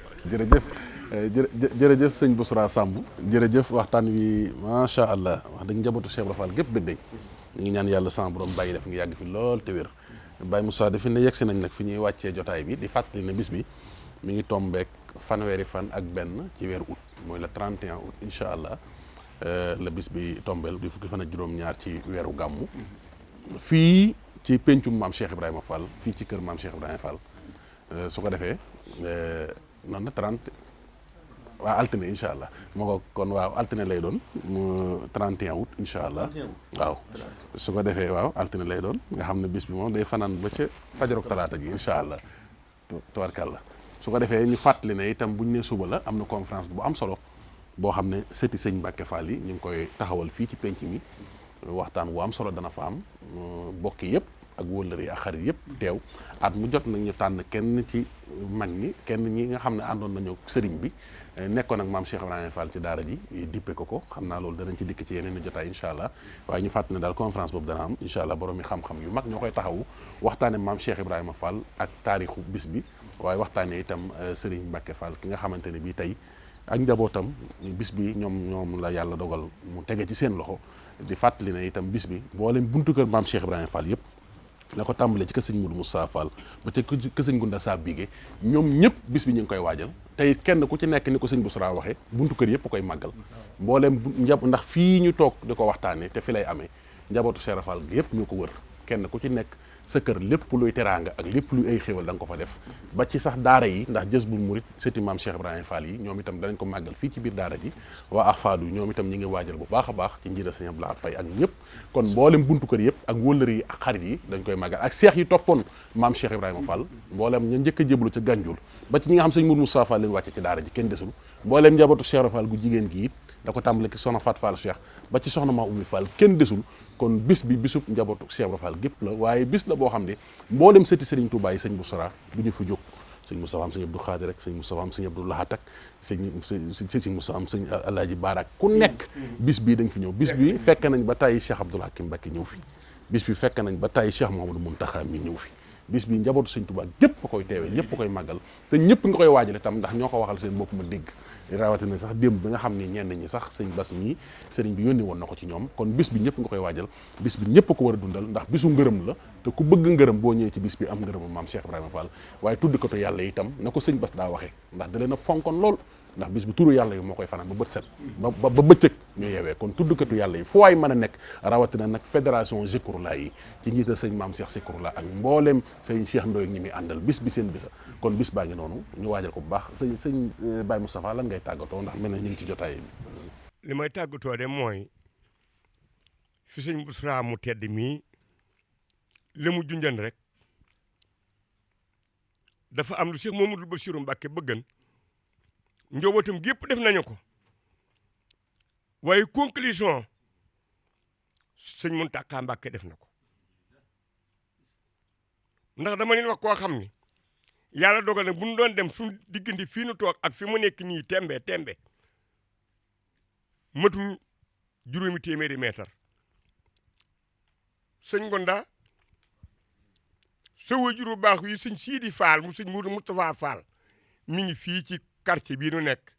jërëjëf sëñ Bousra Samb jërëjëf waxtaan wi macha allah wax dëgg njabootu Cheikh Ibra Fall gépp bëgg nañ ñu ngi ñaan yàlla sama borom bàyyi def nga yàgg fi lool te wér Baye Moussa defi ne yegsi nañ nag fi ñuy wàccee jotaay bi di fàttali ne bis bi mi ngi tombeek fanweeri fan ak benn ci weeru août mooy le 31 août incha allah la bis bi tombeel di fukki fan ak juróom-ñaar ci weeru gàmmu fii ci pencum maam Cheikh Ibrahima Fall fii ci kër maam Cheikh Ibrahima Fall su ko defee noonu na 30 waaw altine incha allah moo ko kon waaw altine lay doon 31 août incha allah waaw su ko defee waaw altine lay doon nga xam ne bis bi moom day fanaan ba ca fajarok talaata ji incha allah tubarkàlla su ko defee ñu fàttali ne itam bu ñu nee suba la am na conférence bu am solo boo xam ne sëti sëñ Mbàkke Fall yi ñu ngi koy taxawal fii ci penc mi waxtaan wu am solo dana fa am bokk yëpp ak wóllëre yi ak xarit yëpp teew at mu jot nag ñu tànn kenn ci mag ñi kenn ñi nga xam ne àndoon nañu sëriñ bi nekkoon ak maam Cheikh Ibrahima Fall ci daara ji dippe ko xam naa loolu danañ ci dikk ci yeneen i jotaay incha allah waaye ñu fàttali ne daal conférence boobu dana am incha allah borom mi xam-xam yu mag ñoo koy taxawu waxtaane maam Cheikh Ibrahima Fall ak taarixu bis bi waaye waxtaane itam Serigne Mbacke Fall ki nga xamante ne bii tey ak njabootam bis bi ñoom la yàlla dogal mu tege ci seen loxo di fàttali ne itam bis bi mboolem buntu kër maam Cheikh Ibrahima Fall yëpp la ko tàmbalee ci kër sëñ Moudou Moussa Fall ba ca kër sëñ Gunda Sa Bigué ñoom ñëpp bis bi ñu ngi koy waajal tey kenn ku ci nekk ni ko sëñ Bousra waxee buntu kër yëpp koy màggal mboolem ndax fii ñu toog di ko waxtaanee te fi lay amee njabootu Cheikh Fall gi yëpp ñoo ko wër kenn ku ci nekk sa kër lépp luy teraanga ak lépp luy ay xéwal da nga ko fa def ba ci sax daara yi ndax Jazbul Murid sëti maam Cheikh Ibrahima Fall yi ñoom itam danañ ko màggal fii ci biir daara ji waa Ahfadu ñoom itam ñi ngi waajal bu baax a baax ci njiital sëñ Abdoulaye Faye ak ñëpp kon mboolem buntu kër yëpp ak wóllëre yi ak xarit yi dañ koy màggal ak seex yi toppoon maam Cheikh Ibrahima Fall mboolem ñu njëkk a jébbalu ca Gànjul ba ci ñi nga xam sëñ Mourou Moussa Fall leen wàcce ci daara ji kenn desul mboolem njabootu Cheikh Fall gu jigéen gi it da ko tàmbale ki soxna Fat Fall Cheikh ba ci soxna Ma Oumy Fall kenn desul kon bis bi bisub njabootu Cheikh Ibra Fall gépp la waaye bis la boo xam ne mboolem sëti Serigne Touba yi sëñ Bousra du ñu fa jóg sëñ Moustapha am sëñ Abdou Khadir rek sëñ Moustapha am sëñ Abdou Lahat ak sëñ Moustapha am sëñ Alaaji Barak ku nekk bis bii dañ fi ñëw bis bi fekk nañ ba tàyyi Cheikh Abdoul Hakim Mbacké ñëw fi bis bi fekk nañ ba tàyyi Cheikh Mouhamadou Mountakha mi ñëw fi bis bi njabootu sëñ Touba gépp koy teewee ñëpp koy màggal te ñëpp nga koy waajale tam ndax ñoo ko waxal seen bopp ma dégg rawatina sax démb bi nga xam ne ñenn ñi sax sëñ Bas mii sëriñ bi yónni woon na ko ci ñoom kon bis bi ñëpp nga koy waajal bis bi ñëpp ko war a dundal ndax bisu ngërëm la te ku bëgg ngërëm boo ñëwee ci bis bi am ngërëmul maam Cheikh Ibrahima Fall waaye tudd ko te yàlla itam na ko sëñ Bas daa waxee ndax da leen a fonkoon lool ndax bis bi turu yàlla yi moo koy fanaan ba bët set ba bëccëg ñu yeewee kon tuddkatu yàlla yi fu waay mën a nekk rawatina nag fédération Zikrullah yi ci njiital sëñ maam Cheikh Zikrullah ak mbooleem sëñ Cheikh Ndoye ñi muy àndal bis bi seen bisa kon bis baa ngi noonu ñu waajal ko bu baax sëñ Baye Moustapha lan ngay tàggatoo ndax mel na ñu ngi ci jotaay bi. li may tàggatoo de mooy fi sëñ Bousra mu tedd mii li mu junjan rek dafa am lu Cheikh Mamadou Bassirou Mbacké bëggan njobootam gépp def nañu ko waaye conclusion sëñ Mountakha Mbacké def na ko ndax dama leen wax koo xam ni yàlla dogal na bu ñu doon dem suñu diggante fii nu toog ak fi mu nekk nii tembe matul juróomi téeméeri meetar sëñ Gonda sa wajuru baax yi sëñ Sidi Fall mu sëñ Mourou Moustapha Fall mi ngi fii ci quartier bii nu nekk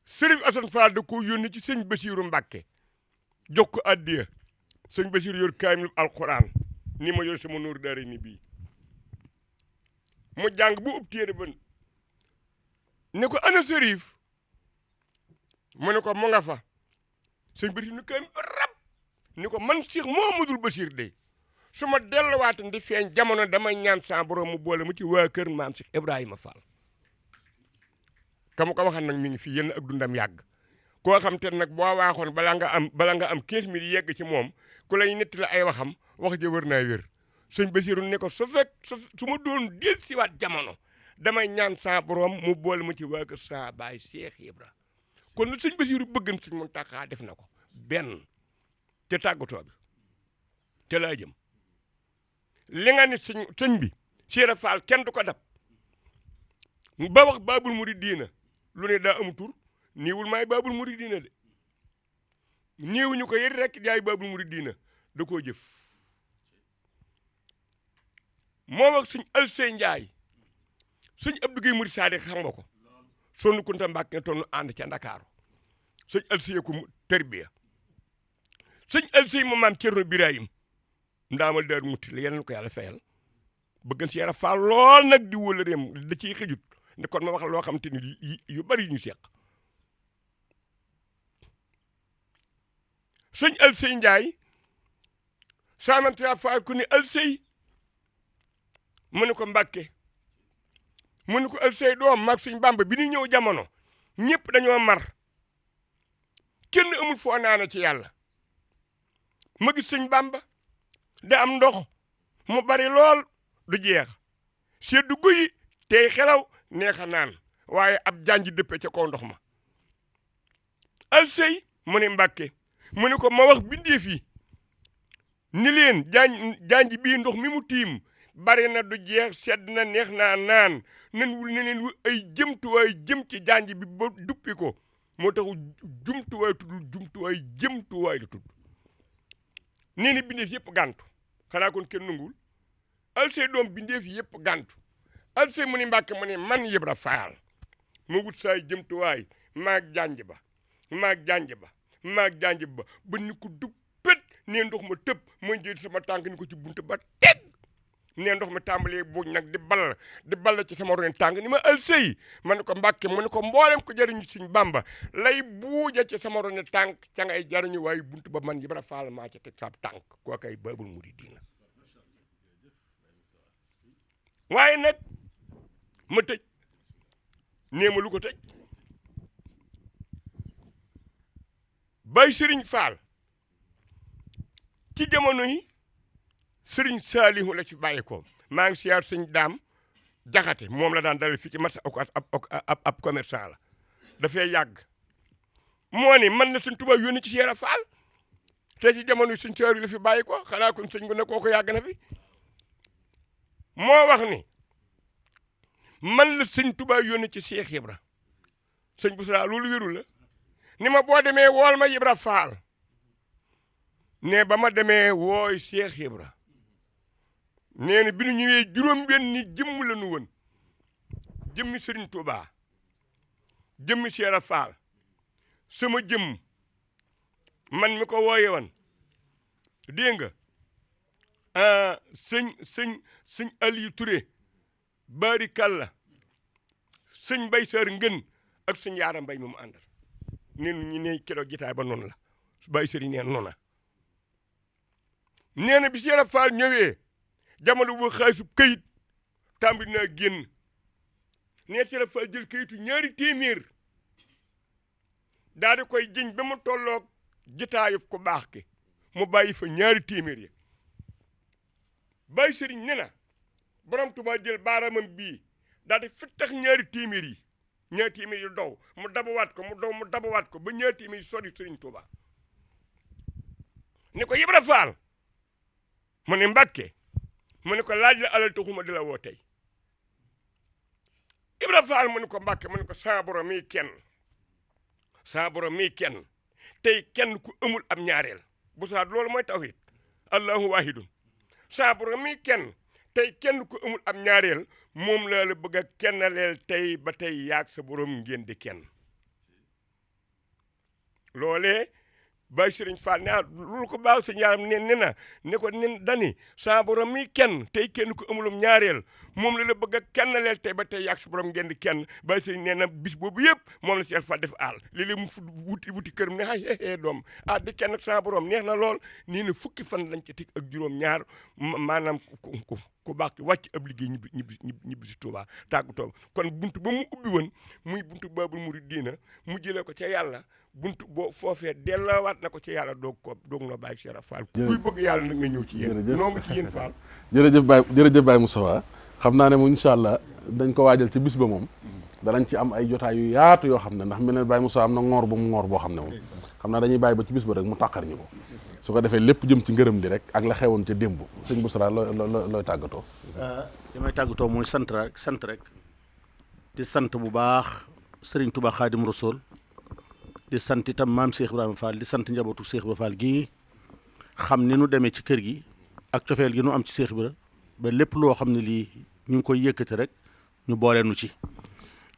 Sëriñ Assane Fall da ko yónni ci sëñ Bassirou Mbacké jox ko addiya sëñ Bassirou yor kaamil alquran ni ma yor sama nóor daara ni bii mu jàng bu ub téere ba ne ko ana sërif mu ne ko mu nga fa sëñ Bassirou ni kaamil rab ni ko man Cheikh Mouhamadoul Bachir de su ma delluwaatan di feeñ jamono damay ñaan sa borom mu boole mu ci waa kër maam Cheikh Ibrahima Fall kamu ko waxan nag mi ngi fii yéen ak dundam yàgg koo xam te nag boo waaxoon bala nga am 15 minutes yegg ci moom ku lay netti la ay waxam wax ja wër naa wér sëñ Bassirou ne ko su ma doon del siwaat jamono damay ñaan sa borom mu boole mu ci waa kër sa baay Cheikh Ibra kon lu sëñ Bassirou bëggan sëñ Mountakha def na ko benn te tàggatoo bi te laa jëm li nga ne sëñ bi Cheikh Fall kenn du ko dab ba wax Baabul Muridiina lu ne daa amu tur niiwul maay Baabul Muridiina de niiwuñu ko yëri rek jaay Baabul Muridiina da koo jëf moo wax sëñ Alsey Njaay sëñ Abdou Gueye Murid Sadiq xam nga ko sonn Kunta Mbàkke tonnu ànd ca Ndakaaru sëñ Alsey ko terbiya sëñ Alsey ma maam Cerno Birahim ndaamal Daaru Muti la yeneen ko yàlla fayal bëggan si yara faal lool nag di wóla réem da ciy xëjut ne kon ma wax loo xam te ni yu bari yu ñu seq sëñ Alsey Njaay samanta faal ku ne Alsey mu ne ko Mbàkke mu ne ko Alsey doom mag sëñ Bàmba bi ñu ñëw jamono ñëpp dañoo mar kenn amul foo naana ci yàlla ma gis sëñ Bàmba da am ndox mu bari lool du jeex seddu guyi tey xelaw neexa naan waaye ab janji dëppe ca kaw ndox ma Alsey mu ne Mbàkke mu ne ko ma wax bindeef yi ni leen janj bii ndox mi mu tiim bari na du jeex sedd na neex naa naan nan wul ne leen wu ay jëmtuwaay jëm ci janj bi ba duppi ko moo tax jumtuwaay tuddul jumtuwaay jëmtuwaay la tudd nee na bindeef yëpp gàntu xanaa kon kenn nangul alsey doom bindeef yëpp gàntu alsey mu ni Mbàkke mu ne man Ibra Faal ma wut saay jëmtuwaay maag janj ba ba ni ko duppét nee ndox ma tëb mooy jël sama tànk ni ko ci buntu ba teg nee ndox mi tàmbalee buuj nag di ball ci sama ron tànk ni ma alsey ma ne ko Mbàkke mu ne ko mboolem ko jariñu Sëñ Bàmba lay buuja ci sama ron tànk ca ngay jariñu waaye buntu ba man Ibra Faal maa ca teg sa tànk koo kay Baabul Muridiina waaye nag ma tëj nee ma lu ko tëj Baay Sëriñ Faal ci jamono yi Sëriñ Saalihu la ci bàyyi ko maa ngi siyaar Sëñ Daam Jaxate moom la daan dalal fii ci marché ab commerçant la dafay yàgg moo ni man la Sëñ Tuubaa yónni ci Seera Faal te ci jamono yi Sëñ Saalihu la fi bàyyi ko xanaa kon sëñ gu ne kooku yàgg na fi moo wax ni man la Sëñ Tuubaa yónni ci Seex Ibra sëñ bu sala loolu wérul la ni ma boo demee wool ma Ibra Faal ne ba ma demee wooy Seex Ibra nee na bi nu ñëwee juróom-benn ni jëmm la nu woon jëmmi Sëriñ Tuubaa jëmmi Seera Faal sama jëmm man mi ko wooye woon dégg nga sëñ Aliou Touré Bari Kalla sëñ Bay Saar Ngën ak sëñ Yaara Mbay mi mu àndal nee ñu ne keroog gitaay ba noonu la Baay Sëriñ neen noona nee na bi Seera Faal ñëwee jamono bu xaalisu këyit tàmbali naa génn nee Seera Faal jël këyitu ñaari téeméer daal di koy jiñ ba mu tolloog jitaayu ko baax ki mu bàyyi fa ñaari téeméer yi Baay Sëriñ ne na borom Tuubaa jël baaraamam bii daal di fittax ñaari téeméer yi dow mu dabawaat ko ba ñaari téeméer yi sori Sëriñ Tuubaa ni ko Ibra Faal mu ne Mbàkke mu ne ko laaj la alal taxuma di la woo tey Ibra Faal mu ne ko Mbàkke mu ne ko saa borom mii kenn tey kenn ku amul am ñaareel bu saa loolu mooy tawhid allahu wahidun saa borom mii kenn tey kenn ku amul am ñaareel moom laa la bëgg a kennaleel tey ba tey yaag sa borom ngeen di kenn loolee Baay Sëriñ Faal ne lu ko baax sa ñaaram ne ko dani sa borom mi kenn tey kenn ku amulum ñaareel moom la bëgg a kennaleel tey ba tey yàgg sa borom ngeen di kenn Baay Sëriñ nee na bis boobu yëpp moom la Seex Faal def aal léeg-léeg mu wuti këram ne ay doom di kenn ak sa borom neex na lool nii ne fukki fan lañ ci tig ak juróom-ñaar maanaam ku baax ki wàcc ab liggéey ñibbi si Tuubaa tàggatoo kon buntu ba mu ubbi woon muy buntu Baabul Muridiina mu jëlee ko ca yàlla buntu boo foofee delloowaat na ko ci yàlla doog noo bàyyi Seera Faal kuy bëgg yàlla nag nga ñëw ci yéen noo ngi ci yéen Faal jërëjëf Baye Moustapha xam naa ne mu incha allah dañ ko waajal ci bis ba moom danañ ci am ay jotaay yu yaatu yoo xam ne ndax mel ne Baye Moustapha am na ngoor bu mu ngoor boo xam ne moom xam naa dañuy bàyyi ba ci bis ba rek mu tàqar ñu ko su ko defee lépp jëm ci ngërëm li rek ak la xewoon ca démb sëñ Boussra looy tàggatoo li may tàggatoo mooy sant rek di sant bu baax Sëriñ Tuubaa Xaadim Rasuul di sant itam maam Cheikh Ibrahima Fall di sant njabootu Cheikh Ibrahima Fall gii xam ni nu demee ci kër gi ak cofeel gi nu am ci Cheikh Ibrahima ba lépp loo xam ne lii ñu ngi koy yëkkati rek ñu boole nu ci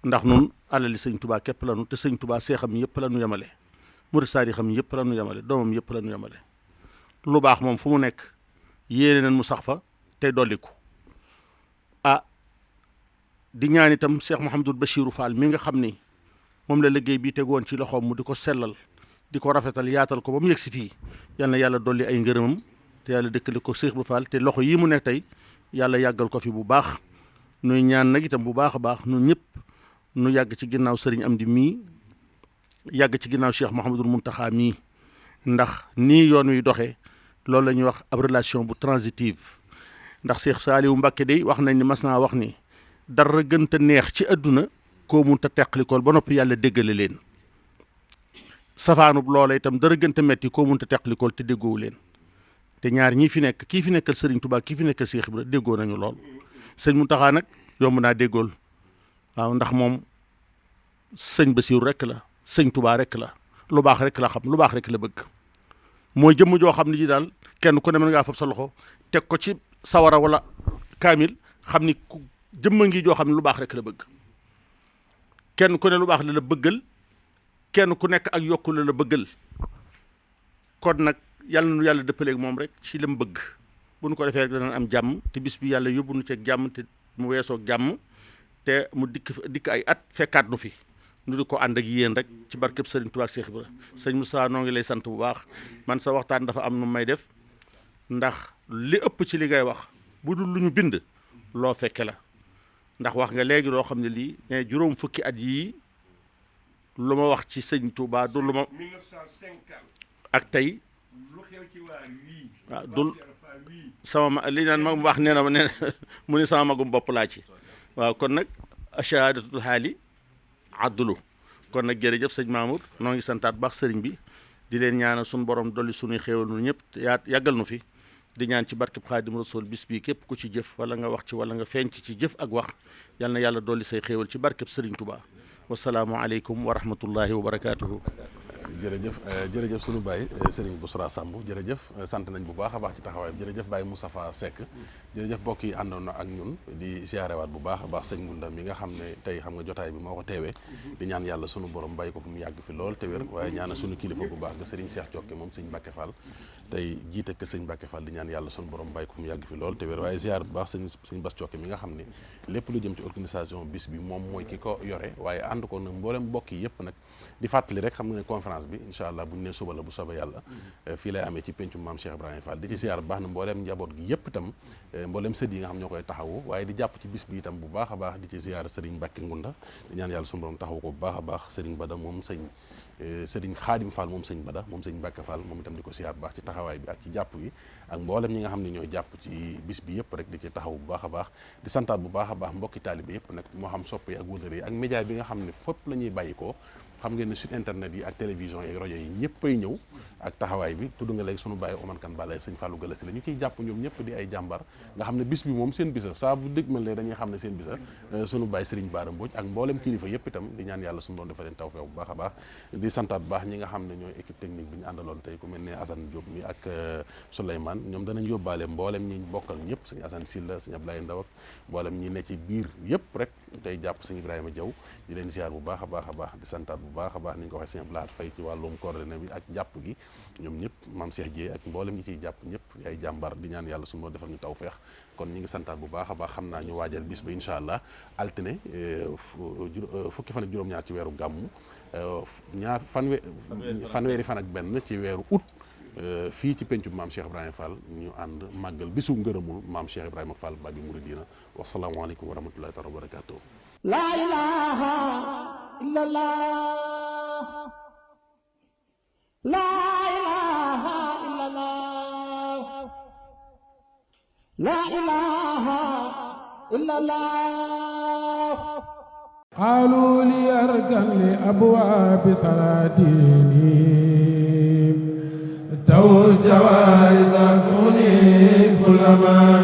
ndax nun alali sëñ Tuubaa képp la nu te sëñ Tuubaa seexam yëpp la nu yemale murid saadixam yëpp la nu yemale doomam yëpp la nu yemale lu baax moom fu mu nekk yéene nañ mu sax fa tey dolliku di ñaan itam Cheikh Mouhamadul Bachirou Fall mi nga xam ni moom la liggéey bi tegoon ci loxoom mu di ko sellal di ko rafetal yaatal ko ba mu yegg si fii yal na yàlla dolli ay ngërëmam te yàlla dëkkale ko Cheikh Ibra Fall te loxo yii mu nekk tey yàlla yàggal ko fi bu baax nuy ñaan nag itam bu baax a baax ñun ñëpp nu yàgg ci ginnaaw Serigne Amdi mii yàgg ci ginnaaw Cheikh Mouhamadul Mountakha mii ndax nii yoon wi doxee loolu la ñuy wax ab relation bu transitive ndax Cheikh Saliou Mbacké day wax nañ ni mas naa wax ni dara gënta neex ci àdduna koo mun ta teqlikool ba noppi yàlla déggale leen safaanub loola itam dara gën a metti koo mënta teqlikool te déggoowu leen te ñaar ñii fi nekk kii fi nekkal Serigne Touba kii fi nekkal Cheikh Ibra déggoo nañu lool sëñ Mountakha nag yomb naa déggool waaw ndax moom sëñ Bassirou rek la sëñ Touba rek la lu baax rek la xam lu baax rek la bëgg mooy jëmm joo xam ne ji daal kenn ku ne mën ngaa fab sa loxo teg ko ci sawara wala kaamil xam ni ku jëmma ngi joo xam ne lu baax rek la bëgg kenn ku ne lu baax la bëggal kenn ku nekk ak yokku la bëggal kon nag yàlla na nu yàlla dëppaleeg moom rek ci li mu bëgg bu nu ko defee rek danañ am jàmm te bis bi yàlla yóbbu nu ceeg jàmm te mu weesoog jàmm te mu dikk ay at fekkaat nu fi nu di ko ànd ak yéen rek ci barkeb Serigne Touba ak Cheikh Ibra sëñ Moussa noo ngi lay sant bu baax man sa waxtaan dafa am nu may def ndax li ëpp ci li ngay wax bu dul lu ñu bind loo fekke la ndax wax nga léegi loo xam ne lii ne juróom fukki at yii lu ma wax ci sëñ Touba du lu ma 1950 ak tey lu xew ci waar wii waaw dul sama ma li naan mag mu wax nee na ma nee mu ni sama magum bopp laa ci waaw kon nag ashahadatul haali addulu kon nag jërëjëf sëñ Mamour noo ngi santaat baax sëriñ bi di leen ñaanal suñu borom dolli suñuy xéewal nu ñëpp yàggal nu fi di ñaan ci barkeb Xaadim Rasul bis bii képp ku ci jëf wala nga wax ci wala nga feeñ ci jëf ak wax yal na yàlla dolli say xéewal ci barkeb sëriñ Touba wasalaamu aleykum wa rahmatullahi wa barakaatuhu. jërëjëf sunu baay Serigne Boussra Samb jërëjëf sant nañ bu baax a baax ci taxawaay bi jërëjëf Baye Moustapha Seck jërëjëf mbokk yi àndoon na ak ñun di siyaarewaat bu baax a baax sëñ Ngunda mi nga xam ne tey xam nga jotaay bi moo ko teewee di ñaan yàlla sunu borom bàyyi ko fu mu yàgg fi lool te wér waaye ñaana sunu kilifa bu baax ga Serigne Cheikh Thiokke moom sëñ Mbacke Fall tey jiite ko sëñ Mbacke Fall di ñaan yàlla sunu borom bàyyi ko fu mu yàgg fi lool te wér waaye ziar bu baax sëñ Bass Thiokke mi nga xam ne lépp lu jëm ci organisation bis bi moom mooy ki ko yore waaye ànd ko nag mboolem mbokk yi yëpp nag di fàttali rek xam nga ne conférence bi incha allah bu ñu nee suba la bu soobee yàlla fii lay amee ci pencum maam Cheikh Ibrahima Fall di ci siyaar bu baax na mbooleem njaboot gi yëpp itam mbooleem sët yi nga xam ñoo koy taxawu waaye di jàpp ci bis bi itam bu baax a baax di ci siyaar Serigne Mbacke Ngunda di ñaan yàlla sunu borom taxawu ko bu baax a baax Serigne Bada moom Serigne Khadim Fall moom sëñ Bada moom sëñ Mbacke Fall moom itam di ko siyaar bu baax ci taxawaay bi ak ci jàpp gi ak mboolem ñi nga xam ne ñooy jàpp ci bis bi yëpp rek di ci taxaw bu baax a baax di santaat bu baax a baax mbokki taalibe yëpp nag moo xam soppe yi ak wëllëre yi ak média bi nga xam ne fépp la ñuy bàyyi ko xam ngeen ne site internet yi ak télévision yi rajo yi ñëppay ñëw ak taxawaay bi tudd nga léegi sunu bàyyi Oman Kan Balaye sëñ Fallou Galasi la ñu ciy jàpp ñoom ñëpp di ay jàmbar nga xam ne bis bi moom seen bisa saa bu dëgg mel ne dañuy xam ne seen bisa sunu bàyyi Serigne Bara Mbodj ak mboolem kilifa yëpp itam di ñaan yàlla sunu doon dafa leen tawfeex bu baax a baax di santaat bu baax ñi nga xam ne ñooy équipe technique bi ñu àndaloon tey ku mel ne Assane Diop mi ak Souleymane ñoom danañ yóbbaale mboolem ñi bokkal ñëpp sëñ Assane Silla sëñ Ablaye Ndaw ak mboolem ñi ne ci biir yëpp rek tey jàpp sëñ Ibrahima Diaw di leen ziar bu baax a baax a baax di santaat bu baax a baax ni ñu ko waxee sëñ Ablaye Faye ci wàllum coordonné bi ak jàpp gi ñoom ñëpp maam Cheikh Dieye ak mboolem ñi ciy jàpp ñëpp ay jàmbar di ñaan yàlla suñu defal ñu tawfeex kon ñi ngi santaat bu baax a baax xam naa ñu waajal bis ba incha allah altine fukki fan ak juróom-ñaar ci weeru gàmmu fanweeri fan ak benn ci weeru août fii ci pencu maam Cheikh Ibrahima Fall ñu ànd màggal bisu ngërëmul maam Cheikh Ibrahima Fall Babi Mouridina wasalaamualeykum wa rahmatullahi taala wa barakatuh la ilaha illallah la ilaha illallah la ilaha illallah قالوا لي أركن لأبواب سلاطيني توز جوائز كوني كل ما